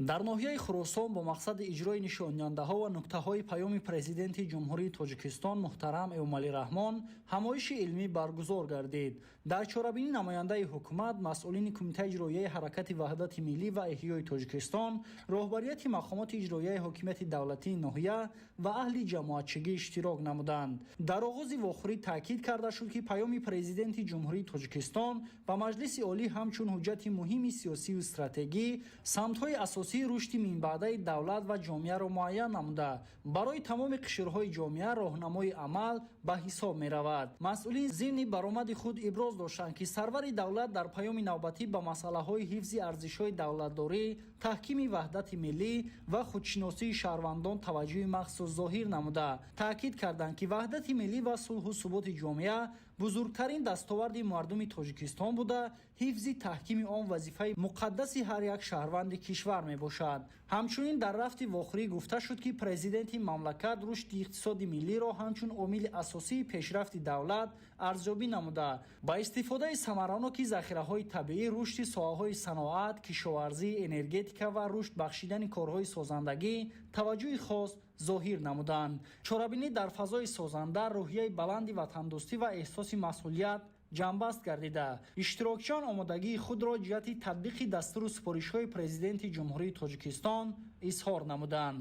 A: Дар ноҳияи Хуросон бо мақсади иҷрои нишондиҳандаҳо ва нуктаҳои паёми Президенти Ҷумҳурии Тоҷикистон муҳтарам Эмомалӣ Раҳмон ҳамоиши илмӣ баргузор гардид. Дар чорабинӣ намояндаи ҳукумат, масъулини Кумитаи иҷроияи ҳаракати ваҳдати миллӣ ва эҳёи Тоҷикистон, роҳбарияти мақомоти иҷроияи ҳокимияти давлатии ноҳия ва аҳли ҷамоатчигӣ иштирок намуданд. Дар оғози вохӯрӣ таъкид карда шуд, ки паёми Президенти Ҷумҳурии Тоҷикистон ба Маҷлиси Олӣ ҳамчун ҳуҷҷати муҳими сиёсию стратегӣ самтҳои асосии рушди минбаъдаи давлат ва ҷомеаро муайян намуда, барои тамоми қишрҳои ҷомеа роҳнамои амал ба ҳисоб меравад. Масъулин зимни баромади худ иброз доштанд, ки сарвари давлат дар паёми навбатӣ ба масъалаҳои ҳифзи арзишҳои давлатдорӣ, таҳкими ваҳдати миллӣ ва худшиносии шаҳрвандон таваҷҷӯҳи махсус зоҳир намуда, таъкид карданд, ки ваҳдати миллӣ ва сулҳу суботи ҷомеа бузургтарин дастоварди мардуми Тоҷикистон буда, ҳифзи таҳкими он вазифаи муқаддаси ҳар як шаҳрванди кишвар мебошад. Ҳамчунин дар рафти вохӯрӣ гуфта шуд, ки президенти мамлакат рушди иқтисоди миллиро ҳамчун омили асосии пешрафти давлат арзёбӣ намуда, ба истифодаи самараноки захираҳои табиӣ, рушди соҳаҳои саноат, кишоварзӣ, энергетика ва рушд бахшидани корҳои созандагӣ таваҷҷӯҳи хос зоҳир намуданд. Чорабинӣ дар фазои созанда, рӯҳияи баланди ватандӯстӣ ва эҳсоси масъулият ҷамъбаст гардида, иштирокчиён омодагии худро ҷиҳати татбиқи дастуру супоришҳои Президенти Ҷумҳурии Тоҷикистон изҳор намуданд.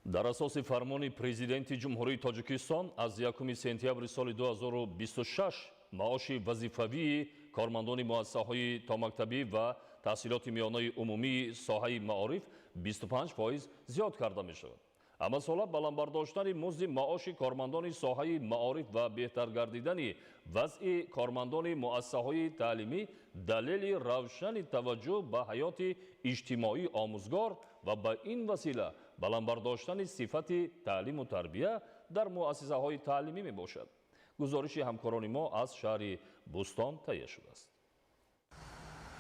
G: Дар асоси фармони Президенти Ҷумҳурии Тоҷикистон аз 1 сентябри соли 2026 маоши вазифавии кормандони муассисаҳои томактабӣ ва таҳсилоти миёнаи умумии соҳаи маориф 25% зиёд карда мешавад. Ҳамасола баландбардоштани музди маоши кормандони соҳаи маориф ва беҳтар гардидани вазъи кормандони муассисаҳои таълимӣ далели равшани таваҷҷӯҳ ба ҳаёти иҷтимоии омӯзгор ва ба ин васила баландбардоштани сифати таълиму тарбия дар муассисаҳои таълимӣ мебошад. Гузориши ҳамкорони мо аз шаҳри Бӯстон таҳия шудааст.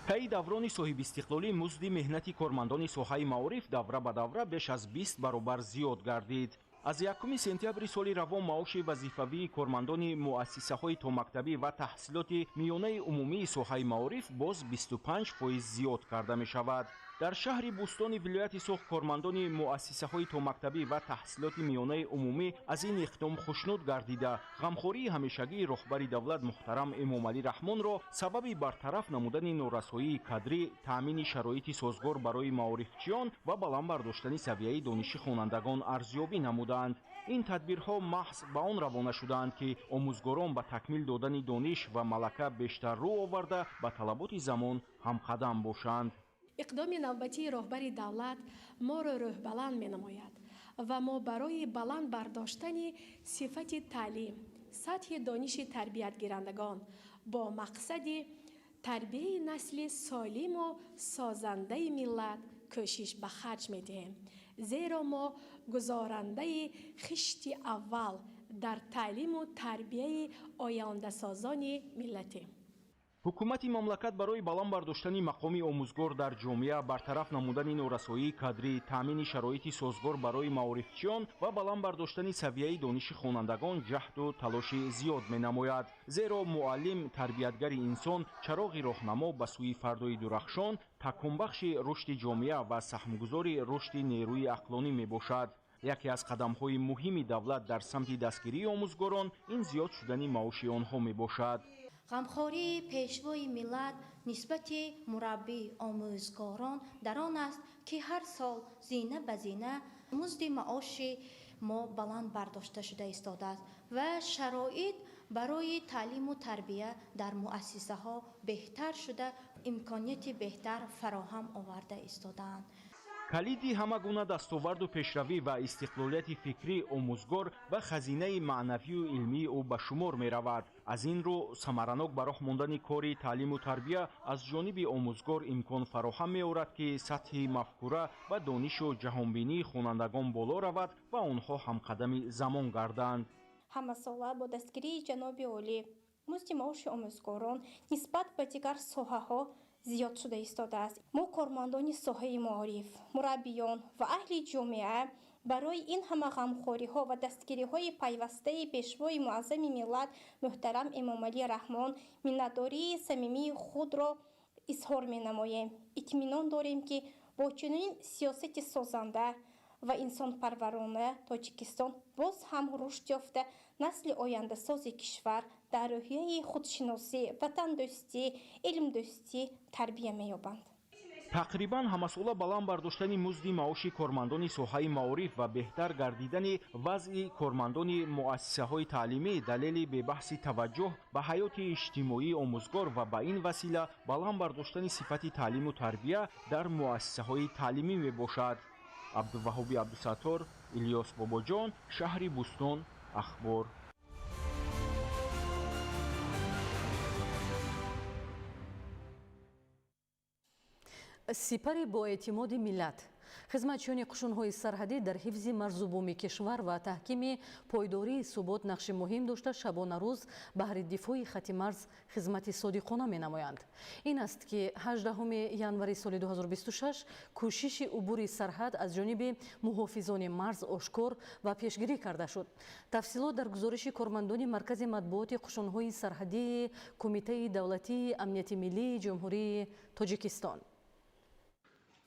B: Таи даврони соҳибистиқлолӣ музди меҳнати кормандони соҳаи маориф давра ба давра беш аз 20 баробар зиёд гардид. Аз 1 сентябри соли равон маоши вазифавии кормандони муассисаҳои томактабӣ ва таҳсилоти миёнаи умумии соҳаи маориф боз 25% зиёд карда мешавад. Дар шаҳри Бӯстони вилояти Суғд кормандони муассисаҳои томактабӣ ва таҳсилоти миёнаи умумӣ аз ин иқдом хушнуд гардида, ғамхории ҳамешагии роҳбари давлат муҳтарам Эмомалӣ Раҳмонро сабаби бартараф намудани норасоии кадрӣ, таъмини шароити созгор барои маорифчиён ва баланд бардоштани савияи дониши хонандагон арзёбӣ намуданд. Ин тадбирҳо маҳз ба он равона шудаанд, ки омӯзгорон ба такмил додани дониш ва малака бештар рӯ оварда, ба талаботи замон ҳамқадам бошанд.
D: Иқдоми навбатии роҳбари давлат моро рӯҳбаланд менамояд ва мо барои баланд бардоштани сифати таълим, сатҳи дониши тарбиятгирандагон бо мақсади тарбияи насли солиму созандаи миллат кӯшиш ба харҷ медиҳем. Зеро мо гузорандаи хишти аввал дар таълиму тарбияи ояндасозони миллатем.
B: Ҳукумати мамлакат барои баланд бардоштани мақоми омӯзгор дар ҷомеа, бартараф намудани норасоии кадрӣ, таъмини шароити созгор барои маорифчиён ва баланд бардоштани савияи дониши хонандагон ҷаҳду талоши зиёд менамояд. Зеро муаллим тарбиятгари инсон, чароғи роҳнамо ба сӯи фардои дурахшон, таконбахши рушди ҷомеа ва саҳмгузори рушди нерӯи ақлонӣ мебошад. Яке аз қадамҳои муҳими давлат дар самти дастгирии омӯзгорон ин зиёд шудани маоши онҳо мебошад.
E: Ғамхории пешвои миллат нисбати мураббӣ омӯзгорон дар он аст, ки ҳар сол зина ба зина музди маоши мо баланд бардошта шуда истодааст ва шароит барои таълиму тарбия дар муассисаҳо беҳтар шуда, имконияти беҳтар фароҳам оварда истодаанд.
B: Калиди ҳама гуна дастоварду пешравӣ ва истиқлолияти фикрӣ омӯзгор ва хазинаи маънавию илмии ӯ ба шумор меравад. Аз ин рӯ самаранок ба роҳ мондани кори таълиму тарбия аз ҷониби омӯзгор имкон фароҳам меорад, ки сатҳи мафкура ва донишу ҷаҳонбинии хонандагон боло равад ва онҳо ҳамқадами замон гарданд.
E: Ҳамасола бо дастгирии ҷаноби олӣ музди маоши омӯзгорон нисбат ба дигар соҳаҳо зиёд шуда истодааст. Мо кормандони соҳаи маориф, мураббиён ва аҳли ҷомеа барои ин ҳама ғамхориҳо ва дастгириҳои пайвастаи Пешвои муаззами миллат муҳтарам Эмомалӣ Раҳмон миннатдории самимии худро изҳор менамоем. Итминон дорем, ки бо чунин сиёсати созанда ва инсонпарварона Тоҷикистон боз ҳам рушд ёфта, насли ояндасози кишвар дар рӯҳияи худшиносӣ, ватандӯстӣ, илмдӯстӣ тарбия меёбанд.
B: Тақрибан ҳамасола баланд бардоштани музди маоши кормандони соҳаи маориф ва беҳтар гардидани вазъи кормандони муассисаҳои таълимӣ далели бебаҳси таваҷҷӯҳ ба ҳаёти иҷтимоии омӯзгор ва ба ин васила баланд бардоштани сифати таълиму тарбия дар муассисаҳои таълимӣ мебошад. Абдуваҳоби Абдусаттор, Илёс Бобоҷон, шаҳри Бӯстон, Ахбор.
F: Сипари бо эътимоди миллат. Хизматчиёни қушунҳои сарҳадӣ дар ҳифзи марзу буми кишвар ва таҳкими пойдории субот нақши муҳим дошта, шабонарӯз баҳри дифои хати марз хизмати содиқона менамоянд. Ин аст, ки 18 январи соли 2026 кӯшиши убури сарҳад аз ҷониби муҳофизони марз ошкор ва пешгирӣ карда шуд. Тафсилот дар гузориши кормандони Маркази матбуоти қушунҳои сарҳадии Кумитаи давлатии амнияти миллии Ҷумҳурии Тоҷикистон.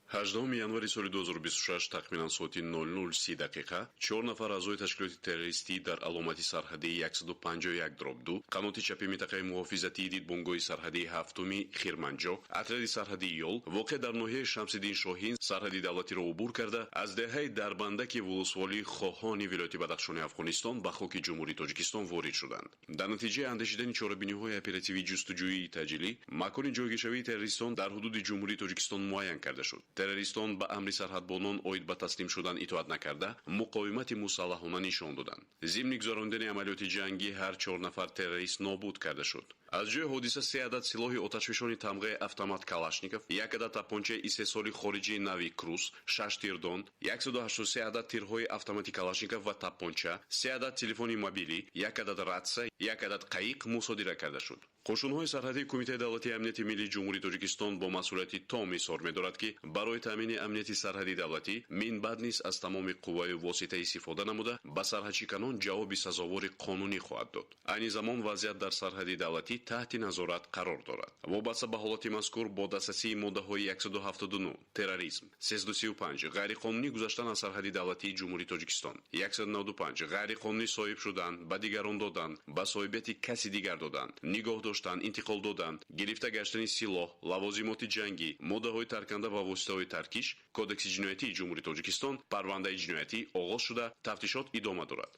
C: 18 январи соли 2026 тахминан соати 00:30 дақиқа 4 нафар аъзои ташкилоти террористӣ дар аломати сарҳадии 151/2 қаноти чапи минтақаи муҳофизатии дидбонгоҳи сарҳадии ҳафтуми Хирманҷо отряди сарҳадии Ёл воқеъ дар ноҳияи Шамсиддин Шоҳин сарҳади давлатиро убур карда, аз деҳаи Дарбандаки вулусволии Хоҳони вилояти Бадахшони Афғонистон ба хоки Ҷумҳурии Тоҷикистон ворид шуданд. Дар натиҷаи андешидани чорабиниҳои оперативии ҷустуҷӯии таъҷилӣ макони ҷойгиршавии террористон дар ҳудуди Ҷумҳурии Тоҷикистон муайян карда шуд. Террористон ба амри сарҳадбонон оид ба таслим шудан итоат накарда, муқовимати мусаллаҳона нишон доданд. Зимни гузарондани амалиёти ҷангӣ ҳар 4 нафар террорист нобуд карда шуд. Аз ҷои ҳодиса 3 адад силоҳи оташфишони тамғаи автомат Калашников, 1 адад тапончаи истеҳсоли хориҷии нави Крус, 6 тирдон, 183 адад тирҳои автомати Калашников ва тапонча, 3 адад телефони мобилӣ, 1 адад ратсия, 1 адад қаиқ мусодира карда шуд. Қушунҳои сарҳадии Кумитаи давлатии амнияти миллии Ҷумҳурии Тоҷикистон бо масъулияти том изҳор медорад, ки барои таъмини амнияти сарҳади давлатӣ минбаъд низ аз тамоми қувваю восита истифода намуда ба сарҳадшиканон ҷавоби сазовори қонунӣ хоҳад дод. Айни замон вазъият дар сарҳади давлатӣ таҳти назорат қарор дорад. Вобаста ба ҳолати мазкур бо дастрасии моддаҳои 179 терроризм, 335 ғайриқонунӣ гузаштан аз сарҳади давлатии Ҷумҳурии Тоҷикистон, 195 ғайриқонунӣ соҳиб шудан, ба дигарон додан, ба соҳибияти каси дигар додан, нигоҳ доштан, интиқол додан, гирифта гаштани силоҳ, лавозимоти ҷангӣ, моддаҳои тарканда ва воситаҳои таркиш Кодекси ҷиноятии Ҷумҳурии Тоҷикистон парвандаи ҷиноятӣ оғоз шуда, тафтишот идома дорад.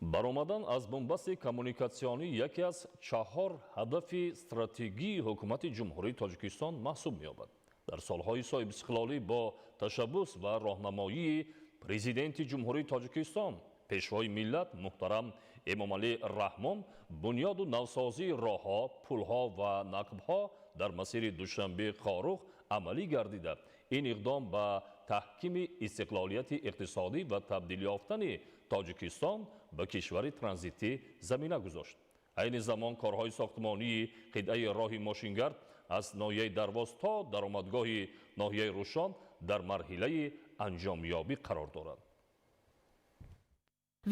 G: Баромадан аз бунбасти коммуникатсионӣ яке аз 4 ҳадафи стратегии ҳукумати Ҷумҳурии Тоҷикистон маҳсуб меёбад. Дар солҳои соҳибистиқлолӣ бо ташаббус ва роҳнамоии Президенти Ҷумҳурии Тоҷикистон, Пешвои миллат муҳтарам Эмомалӣ Раҳмон бунёду навсозии роҳҳо, пулҳо ва нақбҳо дар масири Душанбе-Хоруғ амалӣ гардида. Ин иқдом ба таҳкими истиқлолияти иқтисодӣ ва табдил ёфтани Тоҷикистон ба кишвари транзитӣ замина гузошт. Айни замон корҳои сохтмонии қитъаи роҳи мошингард аз ноҳияи Дарвоз то даромадгоҳи ноҳияи Рӯшон дар марҳилаи анҷомёбӣ қарор дорад.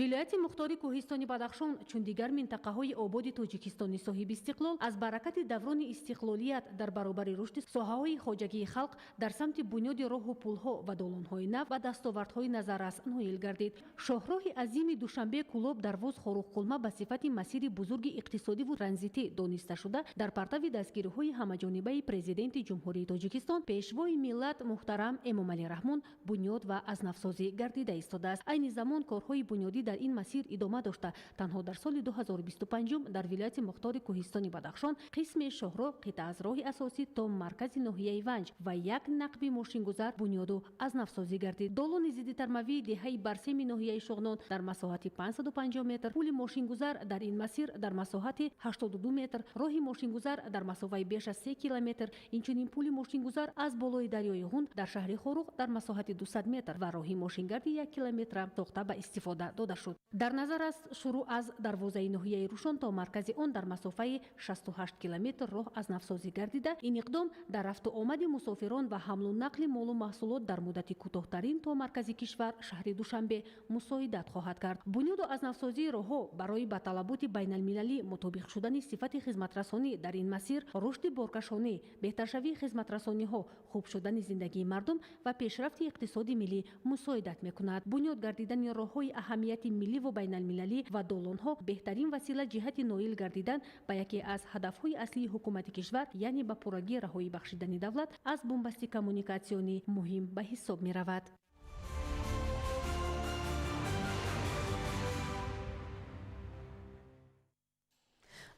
H: Вилояти мухтори кӯҳистони Бадахшон чун дигар минтақаҳои ободи Тоҷикистони соҳиби истиқлол аз баракати даврони истиқлолият дар баробари рушди соҳаҳои хоҷагии халқ дар самти бунёди роҳу пулҳо ва долонҳои нав ва дастовардҳои назаррас ноил гардид. Шоҳроҳи азими Душанбе Кӯлоб Дарвоз Хоруғ Қулма ба сифати масири бузурги иқтисодиву транзитӣ дониста шуда, дар партави дастгириҳои ҳамаҷонибаи Президенти Ҷумҳурии Тоҷикистон Пешвои миллат муҳтарам Эмомалӣ Раҳмон бунёд ва аз навсозӣ гардида истодааст. Айни замон корҳои бунёдӣ дар ин масир идома дошта, танҳо дар соли 2025 дар вилояти мухтори Кӯҳистони Бадахшон қисме шоҳроҳ қитъа аз роҳи асосӣ то маркази ноҳияи Ванҷ ва як нақби мошингузар бунёду аз навсозӣ гардид. Долони зиддитармавии деҳаи Барсеми ноҳияи Шоғнон дар масоҳати 550 метр, пули мошингузар дар ин масир дар масоҳати 82 метр, роҳи мошингузар дар масофаи беш аз 3 километр, инчунин пули мошингузар аз болои дарёи Ғунд дар шаҳри Хоруғ дар масоҳати 200 метр ва роҳи мошингарди 1 километра сохта ба истифода дода шуд. Дар назар аст шурӯъ аз дарвозаи ноҳияи Рушон то маркази он дар масофаи 68 километр роҳ аз навсозӣ гардида, ин иқдом дар рафту омади мусофирон ва ҳамлу нақли молу маҳсулот дар муддати кӯтоҳтарин то маркази кишвар шаҳри Душанбе мусоидат хоҳад кард. Бунёду аз навсозии роҳҳо барои ба талаботи байналмилалӣ мутобиқ шудани сифати хизматрасонӣ дар ин масир, рушди боркашонӣ, беҳтаршавии хизматрасониҳо, хуб шудани зиндагии мардум ва пешрафти иқтисоди миллӣ мусоидат мекунад. Бунёд гардидани роҳҳои аҳамияти миллӣ ва байналмилалӣ ва долонҳо беҳтарин васила ҷиҳати ноил гардидан ба яке аз ҳадафҳои аслии ҳукумати кишвар, яъне ба пуррагӣ раҳоӣ бахшидани давлат аз бунбасти коммуникатсионӣ муҳим ба ҳисоб меравад.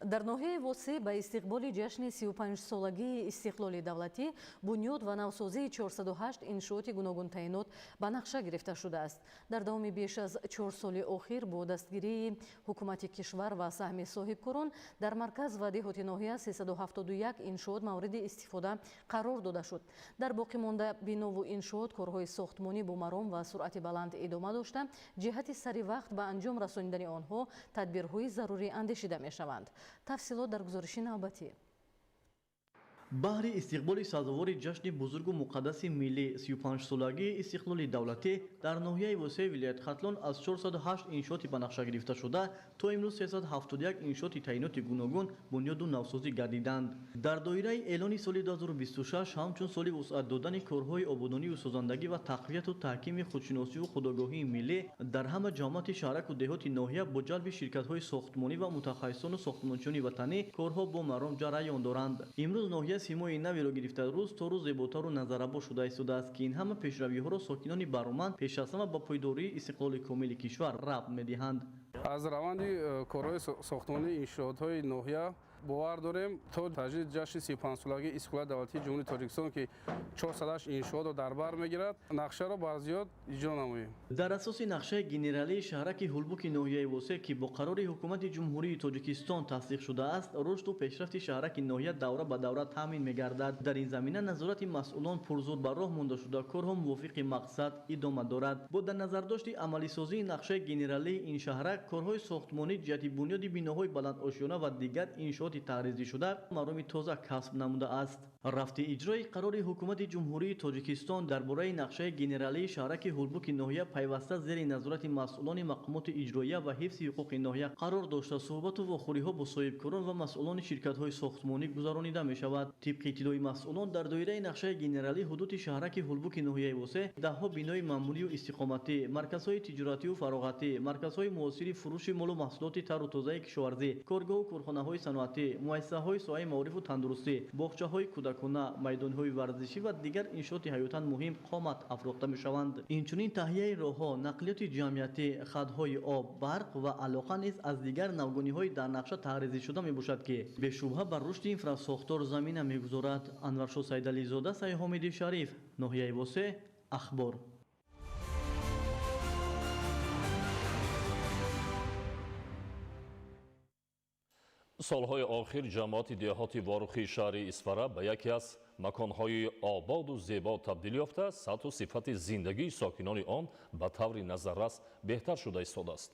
F: Дар ноҳияи Восеъ ба истиқболи ҷашни 35-солагии истиқлоли давлатӣ бунёд ва навсозии 408 иншооти гуногунтаъинот ба нақша гирифта шудааст. Дар давоми беш аз 4 соли охир бо дастгирии ҳукумати кишвар ва саҳми соҳибкорон дар марказ ва деҳоти ноҳия 371 иншоот мавриди истифода қарор дода шуд. Дар боқимонда бинову иншоот корҳои сохтмонӣ бо маром ва суръати баланд идома дошта, ҷиҳати сари вақт ба анҷом расонидани онҳо тадбирҳои зарурӣ андешида мешаванд. Тафсилот дар гузориши навбатӣ.
O: Баҳри истиқболи сазовори ҷашни бузургу муқаддаси миллӣ 35-солагии истиқлоли давлатӣ дар ноҳияи Восеи вилояти Хатлон аз 408 иншооти ба нақша гирифта шуда то имрӯз 371 иншооти таъиноти гуногун бунёду навсозӣ гардиданд. Дар доираи эълони соли 2026 ҳамчун соли вусъат додани корҳои ободонию созандагӣ ва тақвияту таҳкими худшиносию худогоҳии миллӣ дар ҳама ҷамоати шаҳраку деҳоти ноҳия бо ҷалби ширкатҳои сохтмонӣ ва мутахассисону сохтмончиёни ватанӣ корҳо бо маром ҷараён доранд. Имрӯз ноҳия симои навиро гирифта рӯз то рӯз зеботару назаррабо шуда истодааст, ки ин ҳама пешравиҳоро сокинони бароманд пеш аз ҳама ба пойдории истиқлоли комили кишвар рабт медиҳанд.
I: Аз раванди корҳои сохтмонии иншоотҳои ноҳия бовар дорем то таҷдиди ҷашни 35-солагии истиқлоли давлатии Ҷумҳурии Тоҷикистон, ки 408 иншоотро дар бар мегирад, нақшаро бар зиёд иҷро намоем.
O: Дар асоси нақшаи генералии шаҳраки Ҳулбуки ноҳияи Восеъ, ки бо қарори ҳукумати Ҷумҳурии Тоҷикистон тасдиқ шудааст, рушду пешрафти шаҳраки ноҳия давра ба давра таъмин мегардад. Дар ин замина назорати масъулон пурзур ба роҳ монда шуда, корҳо мувофиқи мақсад идома дорад. Бо дар назардошти амалисозии нақшаи генералии ин шаҳрак, корҳои сохтмонӣ ҷиҳати бунёди биноҳои баландошёна ва дигар иншооти таъризӣ шуда мароми тоза касб намудааст. Рафти иҷрои қарори ҳукумати Ҷумҳурии Тоҷикистон дар бораи нақшаи генералии шаҳраки Ҳулбуки ноҳия пайваста зери назорати масъулони мақомоти иҷроия ва ҳифзи ҳуқуқи ноҳия қарор дошта, суҳбату вохӯриҳо бо соҳибкорон ва масъулони ширкатҳои сохтмонӣ гузаронида мешавад. Тибқи иттилои масъулон, дар доираи нақшаи генералӣ ҳудуди шаҳраки Ҳулбуки ноҳияи Восеъ даҳҳо бинои маъмулию истиқоматӣ, марказҳои тиҷоратию фароғатӣ, марказҳои муосири фурӯши молу маҳсулоти тару тозаи кишоварзӣ, коргоҳу корхонаҳои саноатӣ, муассисаҳои соҳаи маорифу тандурустӣ, боғчаҳои кӯдакона, майдонҳои варзишӣ ва дигар иншооти ҳаётан муҳим қомат афрохта мешаванд. Инчунин таҳияи роҳҳо, нақлиёти ҷамъиятӣ, хатҳои об, барқ ва алоқа низ аз дигар навгониҳои дар нақша таъризӣ шуда мебошад, ки бешубҳа бар рушди инфрасохтор замина мегузорад. Анваршо Сайдализода, Сайҳомиди Шариф, ноҳияи Восеъ, Ахбор.
G: Солҳои охир ҷамоати деҳоти Ворухи шаҳри Исфара ба яке аз маконҳои ободу зебо табдил ёфта, сатҳу сифати зиндагии сокинони он ба таври назаррас беҳтар шуда истодааст.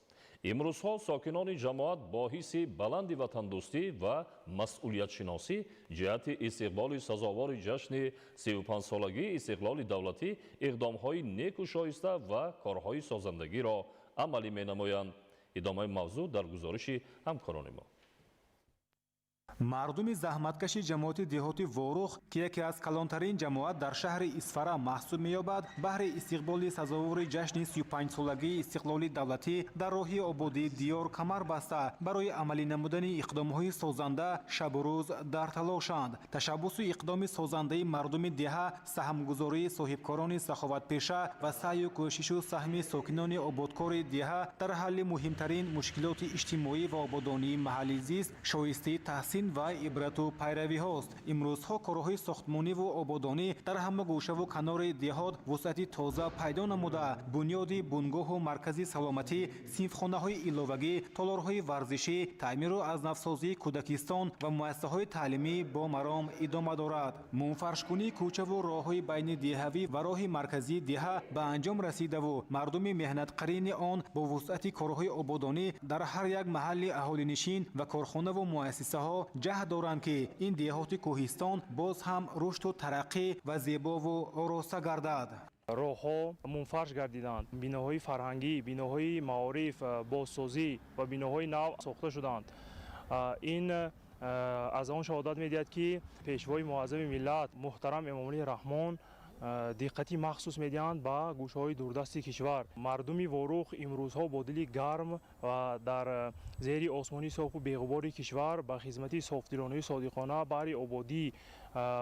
G: Имрӯзҳо сокинони ҷамоат бо ҳисси баланди ватандӯстӣ ва масъулиятшиносӣ ҷиҳати истиқболи сазовори ҷашни 35-солагии истиқлоли давлатӣ иқдомҳои неку шоиста ва корҳои созандагиро амалӣ менамоянд. Идомаи мавзӯъ дар гузориши ҳамкорони мо.
J: Мардуми заҳматкаши ҷамоати деҳоти Ворух, ки яке аз калонтарин ҷамоат дар шаҳри Исфара маҳсуб меёбад, баҳри истиқболи сазовори ҷашни 35-солагии истиқлоли давлатӣ дар роҳи ободии диёр камар баста, барои амалӣ намудани иқдомҳои созанда шабу рӯз дар талошанд. Ташаббусу иқдоми созандаи мардуми деҳа, саҳмгузории соҳибкорони саховатпеша ва саъю кӯшишу саҳми сокинони ободкори деҳа дар ҳалли муҳимтарин мушкилоти иҷтимоӣ ва ободонии маҳалли зист шоистаи таҳсин ва ибрату пайравиҳост. Имрӯзҳо корҳои сохтмониву ободонӣ дар ҳама гӯшаву канори деҳот вусъати тоза пайдо намуда, бунёди бунгоҳу маркази саломатӣ, синфхонаҳои иловагӣ, толорҳои варзишӣ, таъмиру аз навсозии кӯдакистон ва муассисаҳои таълимӣ бо маром идома дорад. Мунфаршкунии кӯчаву роҳҳои байни деҳавӣ ва роҳи марказии деҳа ба анҷом расидаву мардуми меҳнатқарини он бо вусъати корҳои ободонӣ дар ҳар як маҳалли аҳолинишин ва корхонаву муассисаҳо ҷаҳд доранд, ки ин деҳоти кӯҳистон боз ҳам рушду тараққӣ ва зебову ороста гардад.
K: Роҳҳо мунфарш гардиданд, биноҳои фарҳангӣ, биноҳои маориф, бозсозӣ ва биноҳои нав сохта шуданд. Ин аз он шаҳодат медиҳад, ки пешвои муаззами миллат муҳтарам Эмомалӣ Раҳмон диққати махсус медиҳанд ба гӯшаҳои дурдасти кишвар. Мардуми Ворух имрӯзҳо бо дили гарм ва дар зери осмони софу беғубори кишвар ба хизмати софдилонаи содиқона баҳри ободӣ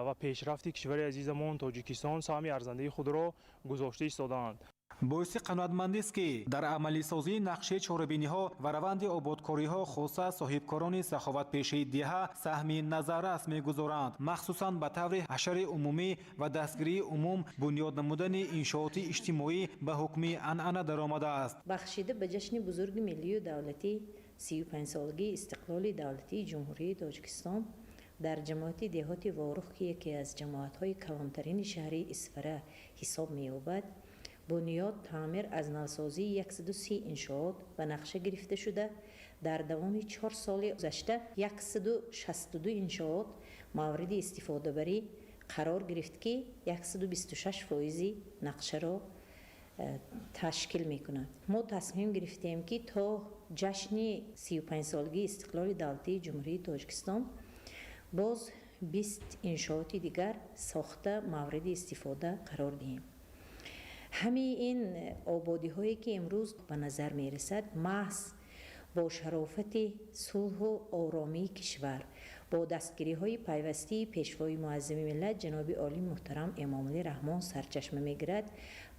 K: ва пешрафти кишвари азизамон Тоҷикистон саҳми арзандаи худро гузошта истодаанд.
J: Боиси қаноатмандист, ки дар амалисозии нақшаи чорабиниҳо ва раванди ободкориҳо хоса соҳибкорони саховатпешаи деҳа саҳми назаррас мегузоранд. Махсусан ба таври ҳашари умумӣ ва дастгирии умум бунёд намудани иншооти иҷтимоӣ ба ҳукми анъана даромадааст.
L: Бахшида ба ҷашни бузурги миллию давлатӣ 35-солагии истиқлоли давлатии Ҷумҳурии Тоҷикистон дар ҷамоати деҳоти Ворух, ки яке аз ҷамоатҳои калонтарини шаҳри Исфара ҳисоб меёбад, бунёд, таъмир аз навсозии 130 иншоот ба нақша гирифта шуда, дар давоми 4 соли гузашта 162 иншоот мавриди истифодабарӣ қарор гирифт, ки 126% нақшаро ташкил мекунад. Мо тасмим гирифтем, ки то ҷашни 35-солагии истиқлоли давлатии Ҷумҳурии Тоҷикистон боз 20 иншооти дигар сохта мавриди истифода қарор диҳем. Ҳамаи ин ободиҳое, ки имрӯз ба назар мерасад, маҳз бо шарофати сулҳу оромии кишвар, бо дастгириҳои пайвастии пешвои муаззами миллат ҷаноби олӣ муҳтарам Эмомалӣ Раҳмон сарчашма мегирад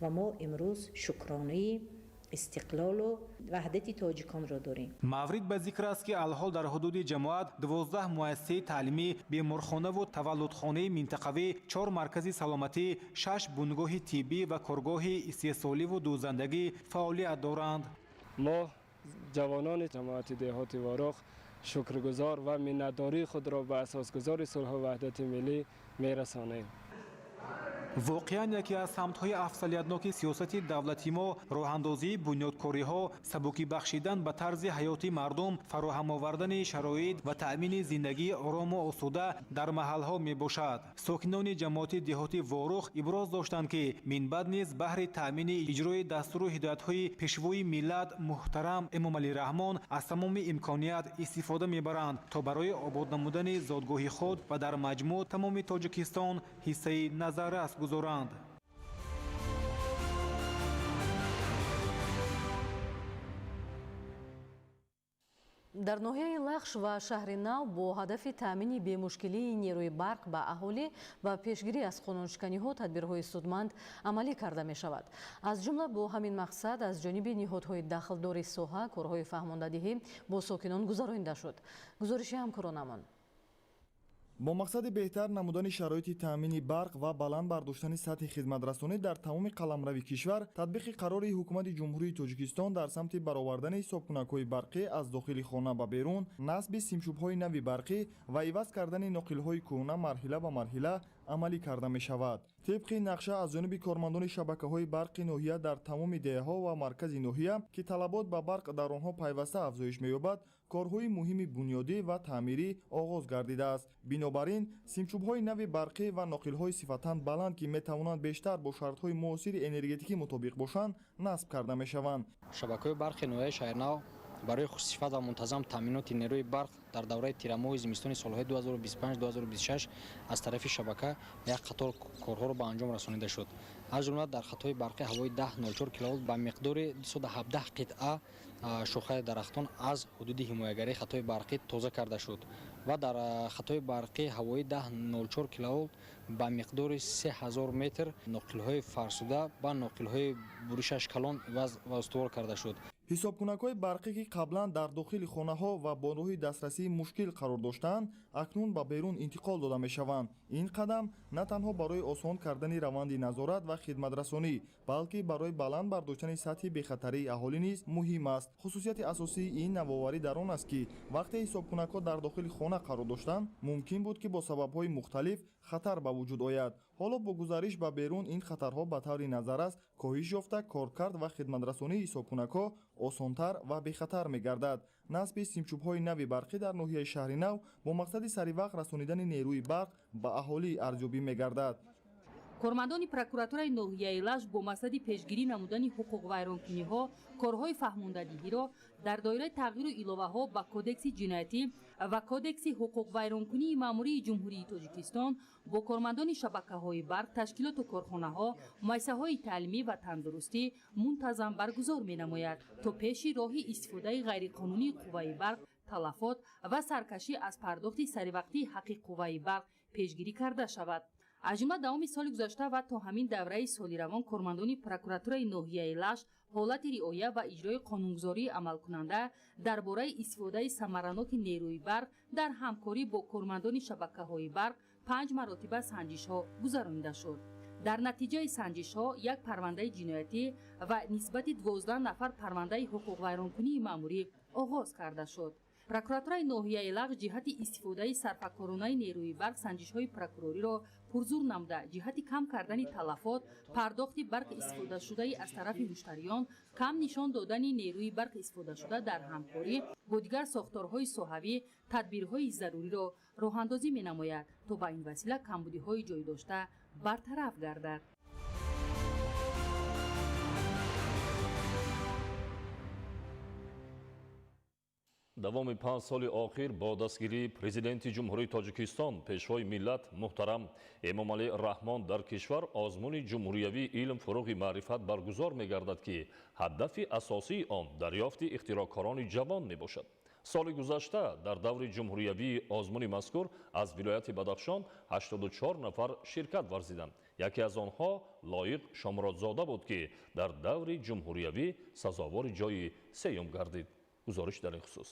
L: ва мо имрӯз шукронаи истиқлолу ваҳдати тоҷиконро дорем.
J: Маврид ба зикр аст, ки алҳол дар ҳудуди ҷамоат 12 муассисаи таълимӣ, беморхонаву таваллудхонаи минтақавӣ, 4 маркази саломатӣ, 6 бунгоҳи тиббӣ ва коргоҳи истеҳсоливу дӯзандагӣ фаъолият доранд.
M: Мо ҷавонони ҷамоати деҳоти Ворух шукргузор ва миннатдории худро ба асосгузори сулҳу ваҳдати миллӣ мерасонем.
J: Воқеан яке аз самтҳои афзалиятноки сиёсати давлати мо роҳандозии бунёдкориҳо, сабукӣ бахшидан ба тарзи ҳаёти мардум, фароҳам овардани шароит ва таъмини зиндагии орому осуда дар маҳалҳо мебошад. Сокинони ҷамоати деҳоти Ворух иброз доштанд, ки минбаъд низ баҳри таъмини иҷрои дастуру ҳидоятҳои пешвои миллат муҳтарам Эмомалӣ Раҳмон аз тамоми имконият истифода мебаранд, то барои обод намудани зодгоҳи худ ва дар маҷмӯъ тамоми Тоҷикистон ҳиссаи назаррас гузоранд.
F: Дар ноҳияи Лахш ва шаҳри Нав бо ҳадафи таъмини бемушкилии нерӯи барқ ба аҳолӣ ва пешгирӣ аз қонуншиканиҳо тадбирҳои судманд амалӣ карда мешавад. Аз ҷумла бо ҳамин мақсад аз ҷониби ниҳодҳои дахлдори соҳа корҳои фаҳмондадиҳӣ бо сокинон гузаронида шуд. Гузориши ҳамкоронамон.
N: Бо мақсади беҳтар намудани шароити таъмини барқ ва баланд бардоштани сатҳи хизматрасонӣ дар тамоми қаламрави кишвар, татбиқи қарори ҳукумати Ҷумҳурии Тоҷикистон дар самти баровардани ҳисобкунакҳои барқӣ аз дохили хона ба берун, насби симчӯбҳои нави барқӣ ва иваз кардани ноқилҳои кӯҳна марҳила ба марҳила амалӣ карда мешавад. Тибқи нақша аз ҷониби кормандони шабакаҳои барқи ноҳия дар тамоми деҳаҳо ва маркази ноҳия, ки талабот ба барқ дар онҳо пайваста афзоиш меёбад, корҳои муҳими бунёдӣ ва таъмирӣ оғоз гардидааст. Бинобар ин симчӯбҳои нави барқӣ ва ноқилҳои сифатан баланд, ки метавонанд бештар бо шартҳои муосири энергетикӣ мутобиқ бошанд, насб карда мешаванд.
Z: Шабакаҳои барқи ноҳияи Шаҳринав
P: Барои хушсифат ва мунтазам таъминоти нерӯи барқ дар давраи тирамоҳи зимистони солҳои 2025-2026 аз тарафи шабака як қатор корҳоро ба анҷом расонида шуд. Аз ҷумла дар хатҳои барқи ҳавои 10,04 киловолт ба миқдори 217 қитъа шохаи дарахтон аз ҳудуди ҳимоягарии хатҳои барқӣ тоза карда шуд ва дар хатҳои барқи ҳавои 10,04 киловолт ба миқдори 3000 метр ноқилҳои фарсуда ба ноқилҳои буришаш калон иваз ва устувор карда шуд.
N: Ҳисобкунакҳои барқӣ, ки қаблан дар дохили хонаҳо ва бо роҳи дастрасии мушкил қарор доштанд, акнун ба берун интиқол дода мешаванд. Ин қадам на танҳо барои осон кардани раванди назорат ва хидматрасонӣ, балки барои баланд бардоштани сатҳи бехатарии аҳолӣ низ муҳим аст. Хусусияти асосии ин навоварӣ дар он аст, ки вақте ҳисобкунакҳо дар дохили хона қарор доштанд, мумкин буд, ки бо сабабҳои мухталиф хатар ба вуҷуд ояд. Ҳоло бо гузариш ба берун ин хатарҳо ба таври назаррас коҳиш ёфта, коркард ва хидматрасонии ҳисобкунакҳо осонтар ва бехатар мегардад. Насби симчӯбҳои нави барқӣ дар ноҳияи Шаҳри Нав бо мақсади саривақт расонидани нерӯи барқ ба аҳолӣ арзёбӣ мегардад.
Q: Кормандони прокуратураи ноҳияи Лашт бо мақсади пешгирӣ намудани ҳуқуқвайронкуниҳо корҳои фаҳмондадиҳиро дар доираи тағйиру иловаҳо ба Кодекси ҷиноятӣ ва Кодекси ҳуқуқвайронкунии маъмурии Ҷумҳурии Тоҷикистон бо кормандони шабакаҳои барқ, ташкилоту корхонаҳо, муассисаҳои таълимӣ ва тандурустӣ мунтазам баргузор менамояд, то пеши роҳи истифодаи ғайриқонунии қувваи барқ, талафот ва саркашӣ аз пардохти саривақтии ҳаққи қувваи барқ пешгирӣ карда шавад. Аз ҷумла давоми соли гузашта ва то ҳамин давраи соли равон кормандони прокуратураи ноҳияи Лашт ҳолати риоя ва иҷрои қонунгузории амалкунанда дар бораи истифодаи самараноки нерӯи барқ дар ҳамкорӣ бо кормандони шабакаҳои барқ 5 маротиба санҷишҳо гузаронида шуд. Дар натиҷаи санҷишҳо як парвандаи ҷиноятӣ ва нисбати 12 нафар парвандаи ҳуқуқвайронкунии маъмурӣ оғоз карда шуд. Прокуратураи ноҳияи Лағж ҷиҳати истифодаи сарфакоронаи нерӯи барқ санҷишҳои прокурориро пурзур намуда, ҷиҳати кам кардани талафот, пардохти барқ истифодашудаи аз тарафи муштариён, кам нишон додани нерӯи барқ истифодашуда дар ҳамкорӣ бо дигар сохторҳои соҳавӣ тадбирҳои заруриро роҳандозӣ менамояд, то ба ин васила камбудиҳои ҷой дошта бартараф гардад.
G: Давоми 5 соли охир бо дастгирии Президенти Ҷумҳурии Тоҷикистон, Пешвои миллат муҳтарам Эмомалӣ Раҳмон дар кишвар озмуни ҷумҳуриявии илм фуруғи маърифат баргузор мегардад, ки ҳадафи асосии он дарёфти ихтироъкорони ҷавон мебошад. Соли гузашта дар даври ҷумҳуриявии озмуни мазкур аз вилояти Бадахшон 84 нафар ширкат варзиданд. Яке аз онҳо Лоиқ Шомуродзода буд, ки дар даври ҷумҳуриявӣ сазовори ҷойи сеюм гардид. Гузориш дар ин хусус.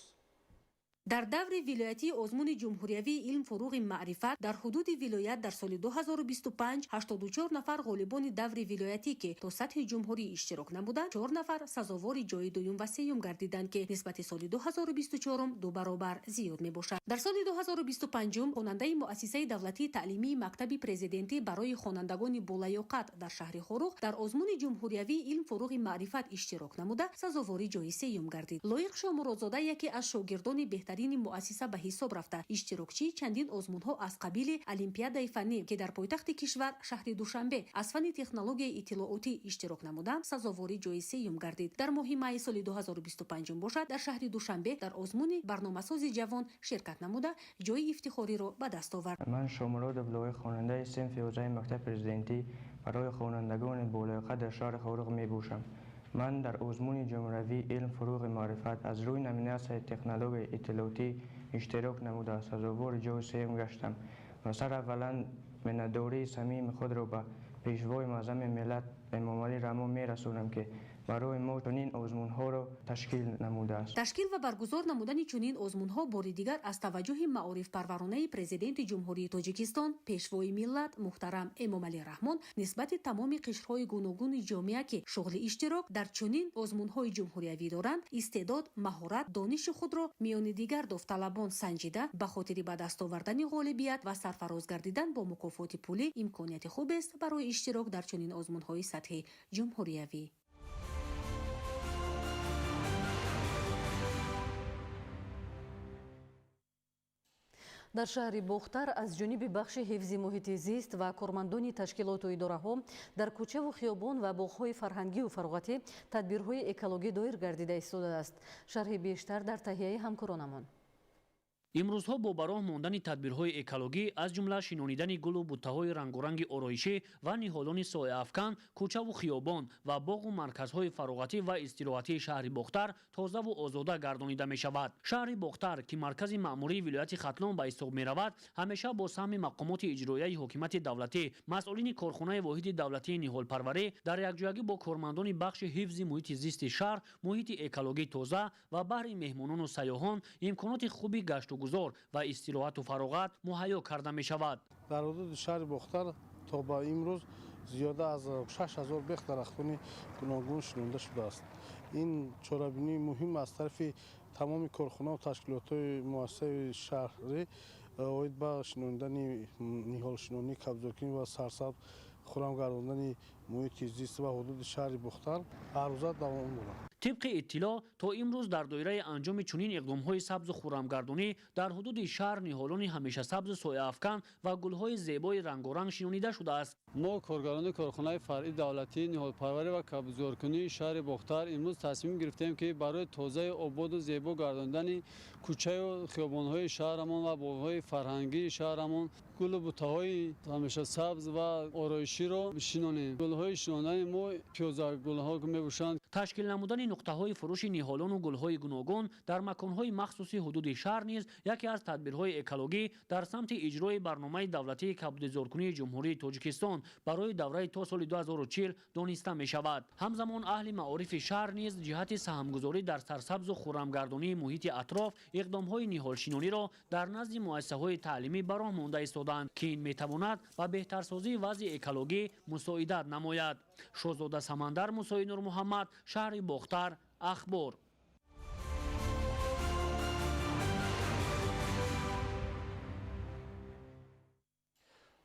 H: Дар даври вилоятии озмуни ҷумҳуриявии илм фуруғи маърифат дар ҳудуди вилоят дар соли 2025 84 нафар ғолибони даври вилоятӣ, ки то сатҳи ҷумҳурӣ иштирок намуданд, 4 нафар сазовори ҷойи дуюм ва сеюм гардиданд, ки нисбати соли 2024 ду баробар зиёд мебошад. Дар соли 2025 хонандаи муассисаи давлатии таълимии мактаби президентӣ барои хонандагони болаёқат дар шаҳри Хоруғ дар озмуни ҷумҳуриявии илм фуруғи маърифат иштирок намуда, сазовори ҷойи сеюм гардид. Лоиқ Шомуродзода яке аз шогирдони беҳтарини муассиса ба ҳисоб рафта, иштирокчии чандин озмунҳо аз қабили Олимпиадаи фаннӣ, ки дар пойтахти кишвар шаҳри Душанбе аз фанни технологияи иттилоотӣ иштирок намуда, сазовори ҷойи сеюм гардид. Дар моҳи майи соли 2025 бошад, дар шаҳри Душанбе дар озмуни барномасози ҷавон ширкат намуда, ҷойи ифтихориро ба даст овард.
R: Ман Шомуродов Лоиқ, хонандаи синфи 11 мактаби президентӣ барои хонандагони болаёқат дар шаҳри Хоруғ мебошам. Ман дар озмуни ҷумҳуриявии илм фуруғи маърифат аз рӯи номинатсияи технологияи иттилоотӣ иштирок намуда, сазовори ҷойи сеюм гаштам ва сараввалан миннатдории самими худро ба Пешвои муаззами миллат Эмомалӣ Раҳмон мерасонам, ки барои мо чунин озмунҳоро ташкил намудааст.
H: Ташкил ва баргузор намудани чунин озмунҳо бори дигар аз таваҷҷӯҳи маорифпарваронаи Президенти Ҷумҳурии Тоҷикистон, Пешвои миллат муҳтарам Эмомалӣ Раҳмон нисбати тамоми қишрҳои гуногуни ҷомеа, ки шуғли иштирок дар чунин озмунҳои ҷумҳуриявӣ доранд, истеъдод, маҳорат, дониши худро миёни дигар довталабон санҷида, ба хотири ба даст овардани ғолибият ва сарфароз гардидан бо мукофоти пулӣ имконияти хубест барои иштирок дар чунин озмунҳои сатҳи ҷумҳуриявӣ.
F: Дар шаҳри Бохтар аз ҷониби бахши ҳифзи муҳити зист ва кормандони ташкилоту идораҳо дар кӯчаву хиёбон ва боғҳои фарҳангию фароғатӣ тадбирҳои экологӣ доир гардида истодааст. Шарҳи бештар дар таҳияи ҳамкоронамон.
S: Имрӯзҳо бо ба роҳ мондани тадбирҳои экологӣ, аз ҷумла шинонидани гулу буттаҳои рангоранги ороишӣ ва ниҳолони сояафкан, кӯчаву хиёбон ва боғу марказҳои фароғатӣ ва истироҳатии шаҳри Бохтар тозаву озода гардонида мешавад. Шаҳри Бохтар, ки маркази маъмурии вилояти Хатлон ба ҳисоб меравад, ҳамеша бо саҳми мақомоти иҷроияи ҳокимияти давлатӣ, масъулини корхонаи воҳиди давлатии ниҳолпарварӣ дар якҷоягӣ бо кормандони бахши ҳифзи муҳити зисти шаҳр муҳити экологӣ тоза ва баҳри меҳмонону сайёҳон имконоти хуби гашту гузор ва истироҳату фароғат муҳайё карда мешавад.
T: Дар ҳудуди шаҳри Бохтар то ба имрӯз зиёда аз 6000 бех дарахтони гуногун шинонда шудааст. Ин чорабинии муҳим аз тарафи тамоми корхонаву ташкилотҳои муассисаи шаҳрӣ оид ба шинондани ниҳолшинонӣ, кабзоркунӣ ва сарсабз хуррам гардондани муҳити зист ва ҳудуди шаҳри Бохтар ҳаррӯза давом дорад.
S: Тибқи иттилоъ, то имрӯз дар доираи анҷоми чунин иқдомҳои сабзу хуррамгардонӣ дар ҳудуди шаҳр ниҳолони ҳамешасабзу сояафкан ва гулҳои зебои рангоранг шинонида шудааст.
M: Мо коргарони корхонаи фаръи давлатии ниҳолпарварӣ ва кабзоркунии шаҳри Бохтар имрӯз тасмим гирифтем, ки барои тозаи ободу зебо гардондани кӯчаю хиёбонҳои шаҳрамон ва боғҳои фарҳангии шаҳрамон гулу буттаҳои ҳамешасабз ва ороиширо шинонем. Гулҳои шинондани мо пиёзагулҳо мебошанд.
S: Ташкил намудани нуқтаҳои фурӯши ниҳолону гулҳои гуногун дар маконҳои махсуси ҳудуди шаҳр низ яке аз тадбирҳои экологӣ дар самти иҷрои барномаи давлатии кабудизоркунии Ҷумҳурии Тоҷикистон барои давраи то соли 2040 дониста мешавад. Ҳамзамон аҳли маорифи шаҳр низ ҷиҳати саҳмгузорӣ дар сарсабзу хуррамгардонии муҳити атроф иқдомҳои ниҳолшинониро дар назди муассисаҳои таълимӣ ба роҳ монда истоданд, ки ин метавонад ба беҳтарсозии вазъи экологӣ мусоидат намояд. Шоҳзода Самандар, Мусои Нурмуҳаммад, шаҳри Бохтар, Ахбор.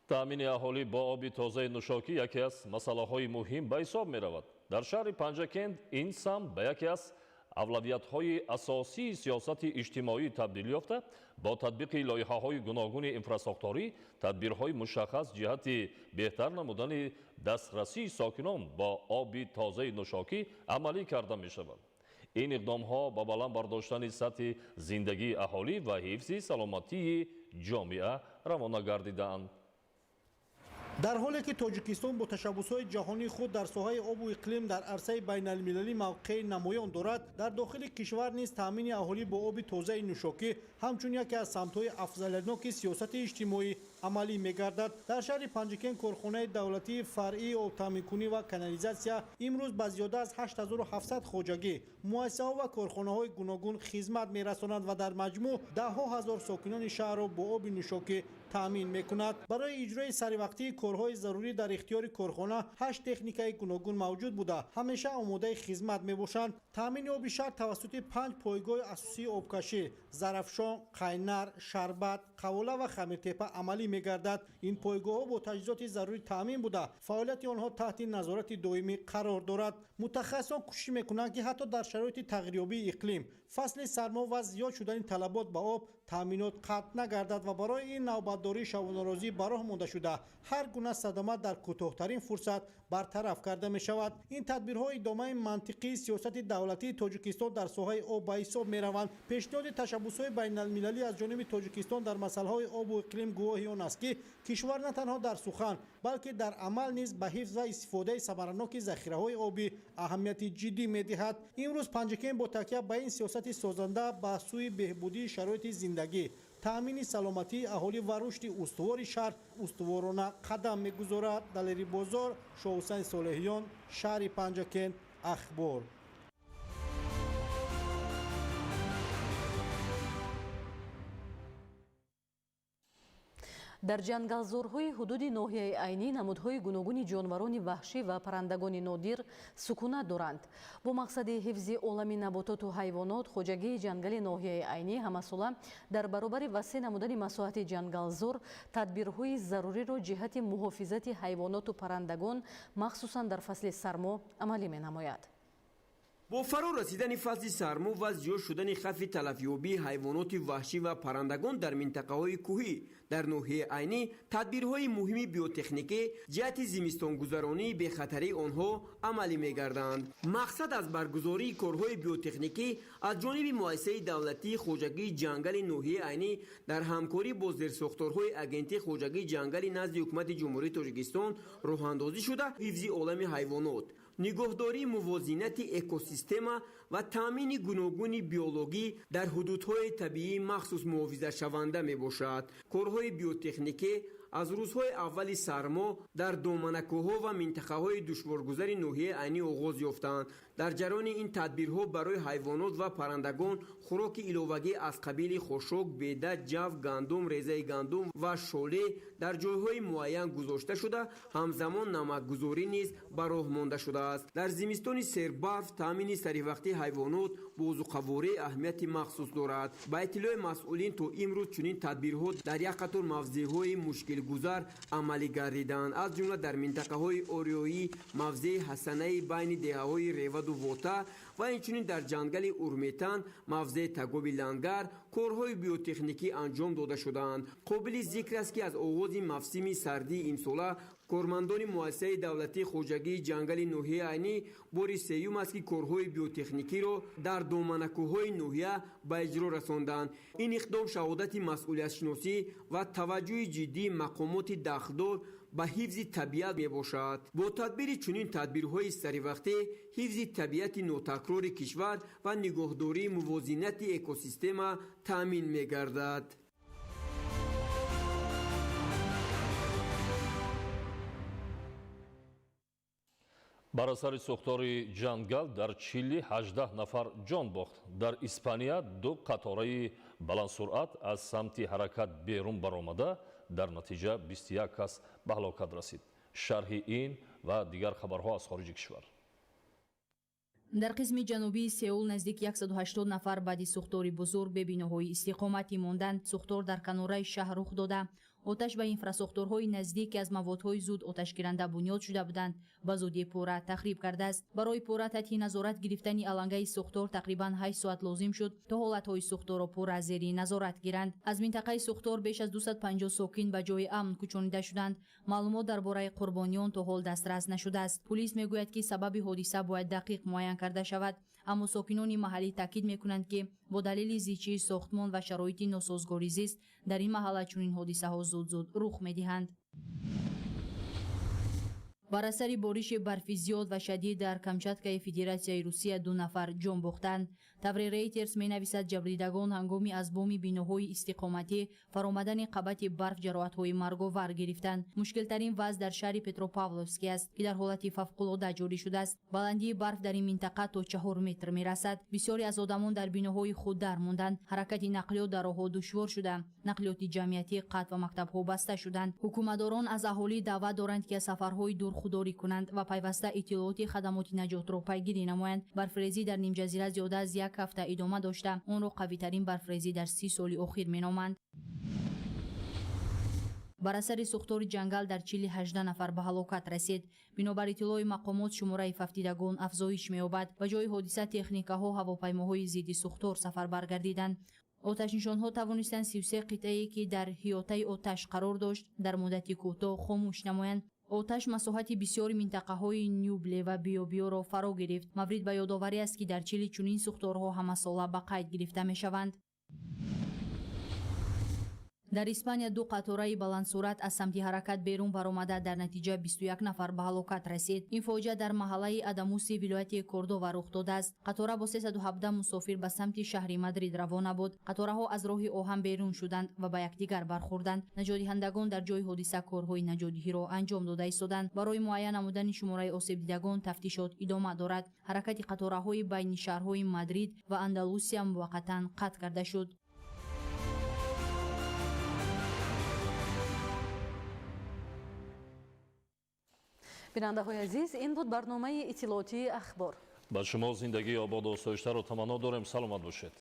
G: Таъмини аҳолӣ бо оби тозаи нӯшокӣ яке аз масъалаҳои муҳим ба ҳисоб меравад. Дар шаҳри Панҷакент ин самт ба яке аз авлавиятҳои асосии сиёсати иҷтимоӣ табдил ёфта, бо татбиқи лоиҳаҳои гуногуни инфрасохторӣ тадбирҳои мушаххас ҷиҳати беҳтар намудани дастрасии сокинон бо оби тозаи нӯшокӣ амалӣ карда мешавад. Ин иқдомҳо ба баланд бардоштани сатҳи зиндагии аҳолӣ ва ҳифзи саломатии ҷомеа равона гардидаанд.
V: Дар ҳоле ки Тоҷикистон бо ташаббусҳои ҷаҳонии худ дар соҳаи обу иқлим дар арсаи байналмилалӣ мавқеи намоён дорад, дар дохили кишвар низ таъмини аҳолӣ бо оби тозаи нӯшокӣ ҳамчун яке аз самтҳои афзалиятноки сиёсати иҷтимоӣ амалӣ мегардад. Дар шаҳри Панҷакент корхонаи давлатии фаръии обтаъминкунӣ ва канализатсия имрӯз ба зиёда аз 8700 хоҷагӣ, муассисаҳо ва корхонаҳои гуногун хизмат мерасонад ва дар маҷмӯъ даҳҳо ҳазор сокинони шаҳрро бо оби нӯшокӣ таъмин мекунад. Барои иҷрои саривақтии корҳои зарурӣ дар ихтиёри корхона 8 техникаи гуногун мавҷуд буда, ҳамеша омодаи хизмат мебошанд. Таъмини оби шаҳр тавассути 5 пойгоҳи асосии обкашӣ Зарафшон, Қайнар, Шарбат, Қавола ва Хамиртепа амалӣ мегардад. Ин пойгоҳҳо бо таҷҳизоти зарурӣ таъмин буда, фаъолияти онҳо таҳти назорати доимӣ қарор дорад. Мутахассисон кӯшиш мекунанд, ки ҳатто дар шароити тағйирёбии иқлим, фасли сармо ва зиёд шудани талабот ба об таъминот қатъ нагардад ва барои ин навбатдории шабонарӯзӣ ба роҳ монда шуда, ҳар гуна садама дар кӯтоҳтарин фурсат бартараф карда мешавад. Ин тадбирҳо идомаи мантиқии сиёсати давлатии Тоҷикистон дар соҳаи об ба ҳисоб мераванд. Пешниҳоди ташаббусҳои байналмилалӣ аз ҷониби Тоҷикистон дар масъалаҳои обу иқлим гувоҳи он аст, ки кишвар на танҳо дар сухан, балки дар амал низ ба ҳифз ва истифодаи самараноки захираҳои обӣ аҳамияти ҷиддӣ медиҳад. Имрӯз Панҷакент бо такя ба ин сиёсати созанда ба сӯи беҳбудии шароити зиндагӣ, таъмини саломатии аҳолӣ ва рушди устувори шаҳр устуворона қадам мегузорад. Далери Бозор, Шоҳусайн Солеҳиён, шаҳри Панҷакент, Ахбор.
F: Дар ҷангалзорҳои ҳудуди ноҳияи Айнӣ намудҳои гуногуни ҷонварони ваҳшӣ ва паррандагони нодир сукунат доранд. Бо мақсади ҳифзи олами набототу ҳайвонот, хоҷагии ҷангали ноҳияи Айнӣ ҳамасола дар баробари васеъ намудани масоҳати ҷангалзор тадбирҳои заруриро ҷиҳати муҳофизати ҳайвоноту паррандагон, махсусан дар фасли сармо, амалӣ менамояд.
A: Бо фаро расидани фасли сармо ва зиёд шудани хавфи талафёбии ҳайвоноти ваҳшӣ ва паррандагон дар минтақаҳои кӯҳӣ дар ноҳияи Айнӣ тадбирҳои муҳими биотехникӣ ҷиҳати зимистонгузаронии бехатарии онҳо амалӣ мегарданд. Мақсад аз баргузории корҳои биотехникӣ аз ҷониби муассисаи давлатии хоҷагии ҷангали ноҳияи Айнӣ дар ҳамкорӣ бо зерсохторҳои Агентии хоҷагии ҷангали назди Ҳукумати Ҷумҳурии Тоҷикистон роҳандозӣ шуда, ҳифзи олами ҳайвонот, нигоҳдории мувозинати экосистема ва таъмини гуногуни биологӣ дар ҳудудҳои табиии махсус муҳофизатшаванда мебошад. Корҳои биотехникӣ аз рӯзҳои аввали сармо дар доманакӯҳҳо ва минтақаҳои душворгузари ноҳияи Айнӣ оғоз ёфтанд. Дар ҷараёни ин тадбирҳо барои ҳайвонот ва паррандагон хӯроки иловагӣ аз қабили хошок, беда, ҷав, гандум, резаи гандум ва шоле дар ҷойҳои муайян гузошта шуда, ҳамзамон намакгузорӣ низ ба роҳ монда шудааст. Дар зимистони сербарф таъмини саривақтии ҳайвонот бо озуқаворӣ аҳамияти махсус дорад. Ба иттилои масъулин, то имрӯз чунин тадбирҳо дар як қатор мавзеъҳои мушкилгузар амалӣ гардиданд, аз ҷумла дар минтақаҳои Ориёӣ, мавзеи Ҳасанаи байни деҳаҳои Реваду Вота ва инчунин дар ҷангали Урметан, мавзеи Тагоби Лангар корҳои биотехникӣ анҷом дода шудаанд. Қобили зикр аст, ки аз оғози мавсими сардии имсола кормандони муассисаи давлатии хоҷагии ҷангали ноҳияи Айнӣ бори сеюм аст, ки корҳои биотехникиро дар доманакӯҳҳои ноҳия ба иҷро расонданд. Ин иқдом шаҳодати масъулиятшиносӣ ва таваҷҷӯҳи ҷиддии мақомоти дахлдор ба ҳифзи табиат мебошад. Бо тадбири чунин тадбирҳои саривақтӣ ҳифзи табиати нотакрори кишвар ва нигоҳдории мувозинати экосистема таъмин мегардад.
G: Бар асари сӯхтори ҷангал дар Чили 18 нафар ҷон бохт. Дар Испания ду қатораи баландсуръат аз самти ҳаракат берун баромада, дар натиҷа 21 кас ба ҳалокат расид. Шарҳи ин ва дигар хабарҳо аз хориҷи кишвар.
U: Дар қисми ҷанубии Сеул наздик 180 нафар баъди сӯхтори бузург бе биноҳои истиқоматӣ монданд. Сӯхтор дар канораи шаҳр рух дода. Оташ ба инфрасохторҳои наздик, ки аз маводҳои зуд оташгиранда бунёд шуда буданд, ба зудӣ пурра тахриб кардааст. Барои пурра таҳти назорат гирифтани алангаи сӯхтор тақрибан 8 соат лозим шуд, то ҳолатҳои сӯхторро пурра зери назорат гиранд. Аз минтақаи сӯхтор беш аз 250 сокин ба ҷои амн кӯчонида шуданд. Маълумот дар бораи қурбониён то ҳол дастрас нашудааст. Пулис мегӯяд, ки сабаби ҳодиса бояд дақиқ муайян карда шавад, аммо сокинони маҳаллӣ таъкид мекунанд, ки бо далели зичии сохтмон ва шароити носозгори зист дар ин маҳалла чунин ҳодисаҳо зуд-зуд рух медиҳанд. Бар асари бориши барфи зиёд ва шадид дар Камчаткаи Федератсияи Русия 2 нафар ҷон бохтанд. Таври Рейтерс менависад, ҷабрдидагон ҳангоми аз боми биноҳои истиқоматӣ фаромадани қабати барф ҷароҳатҳои марговар гирифтанд. Мушкилтарин вазъ дар шаҳри Петропавловский аст, ки дар ҳолати фавқулода ҷорӣ шудааст. Баландии барф дар ин минтақа то 4 метр мерасад. Бисёре аз одамон дар биноҳои худ дар монданд. Ҳаракати нақлиёт дар роҳҳо душвор шуда, нақлиёти ҷамъиятӣ қатъ ва мактабҳо баста шуданд. Ҳукуматдорон аз аҳолӣ даъват доранд, ки аз сафарҳои дур худдорӣ кунанд ва пайваста иттилооти хадамоти наҷотро пайгирӣ намоянд. Барфрезӣ дар нимҷазира зиёда аз як ҳафта идома дошта, онро қавитарин барфрезӣ дар 30 соли охир меноманд. Бар асари сӯхтори ҷангал дар Чили 18 нафар ба ҳалокат расид. Бинобар иттилои мақомот, шумораи фавтидагон афзоиш меёбад. Ба ҷои ҳодиса техникаҳо, ҳавопаймоҳои зидди сӯхтор сафарбар гардиданд. Оташнишонҳо тавонистанд 33 қитъае, ки дар ҳиётаи оташ қарор дошт, дар муддати кӯтоҳ хомӯш намоянд. Оташ масоҳати бисёри минтақаҳои Нюбле ва Биобиоро фаро гирифт. Маврид ба ёдоварӣ аст, ки дар Чили чунин сӯхторҳо ҳамасола ба қайд гирифта мешаванд. Дар Испания ду қатораи баландсуръат аз самти ҳаракат берун баромада, дар натиҷа 21 нафар ба ҳалокат расид. Ин фоҷиа дар маҳаллаи Адамуси вилояти Кордова рух додааст. Қатора бо 317 мусофир ба самти шаҳри Мадрид равона буд. Қатораҳо аз роҳи оҳан берун шуданд ва ба якдигар бархӯрданд. Наҷотдиҳандагон дар ҷои ҳодиса корҳои наҷотдиҳиро анҷом дода истоданд. Барои муайян намудани шумораи осебдидагон тафтишот идома дорад. Ҳаракати қатораҳои байни шаҳрҳои Мадрид ва Андалусия муваққатан қатъ карда шуд.
F: Бинандаҳои азиз, ин буд барномаи иттилоотии Ахбор.
G: Ба шумо зиндагии ободу осоиштаро таманно дорем. Саломат бошед.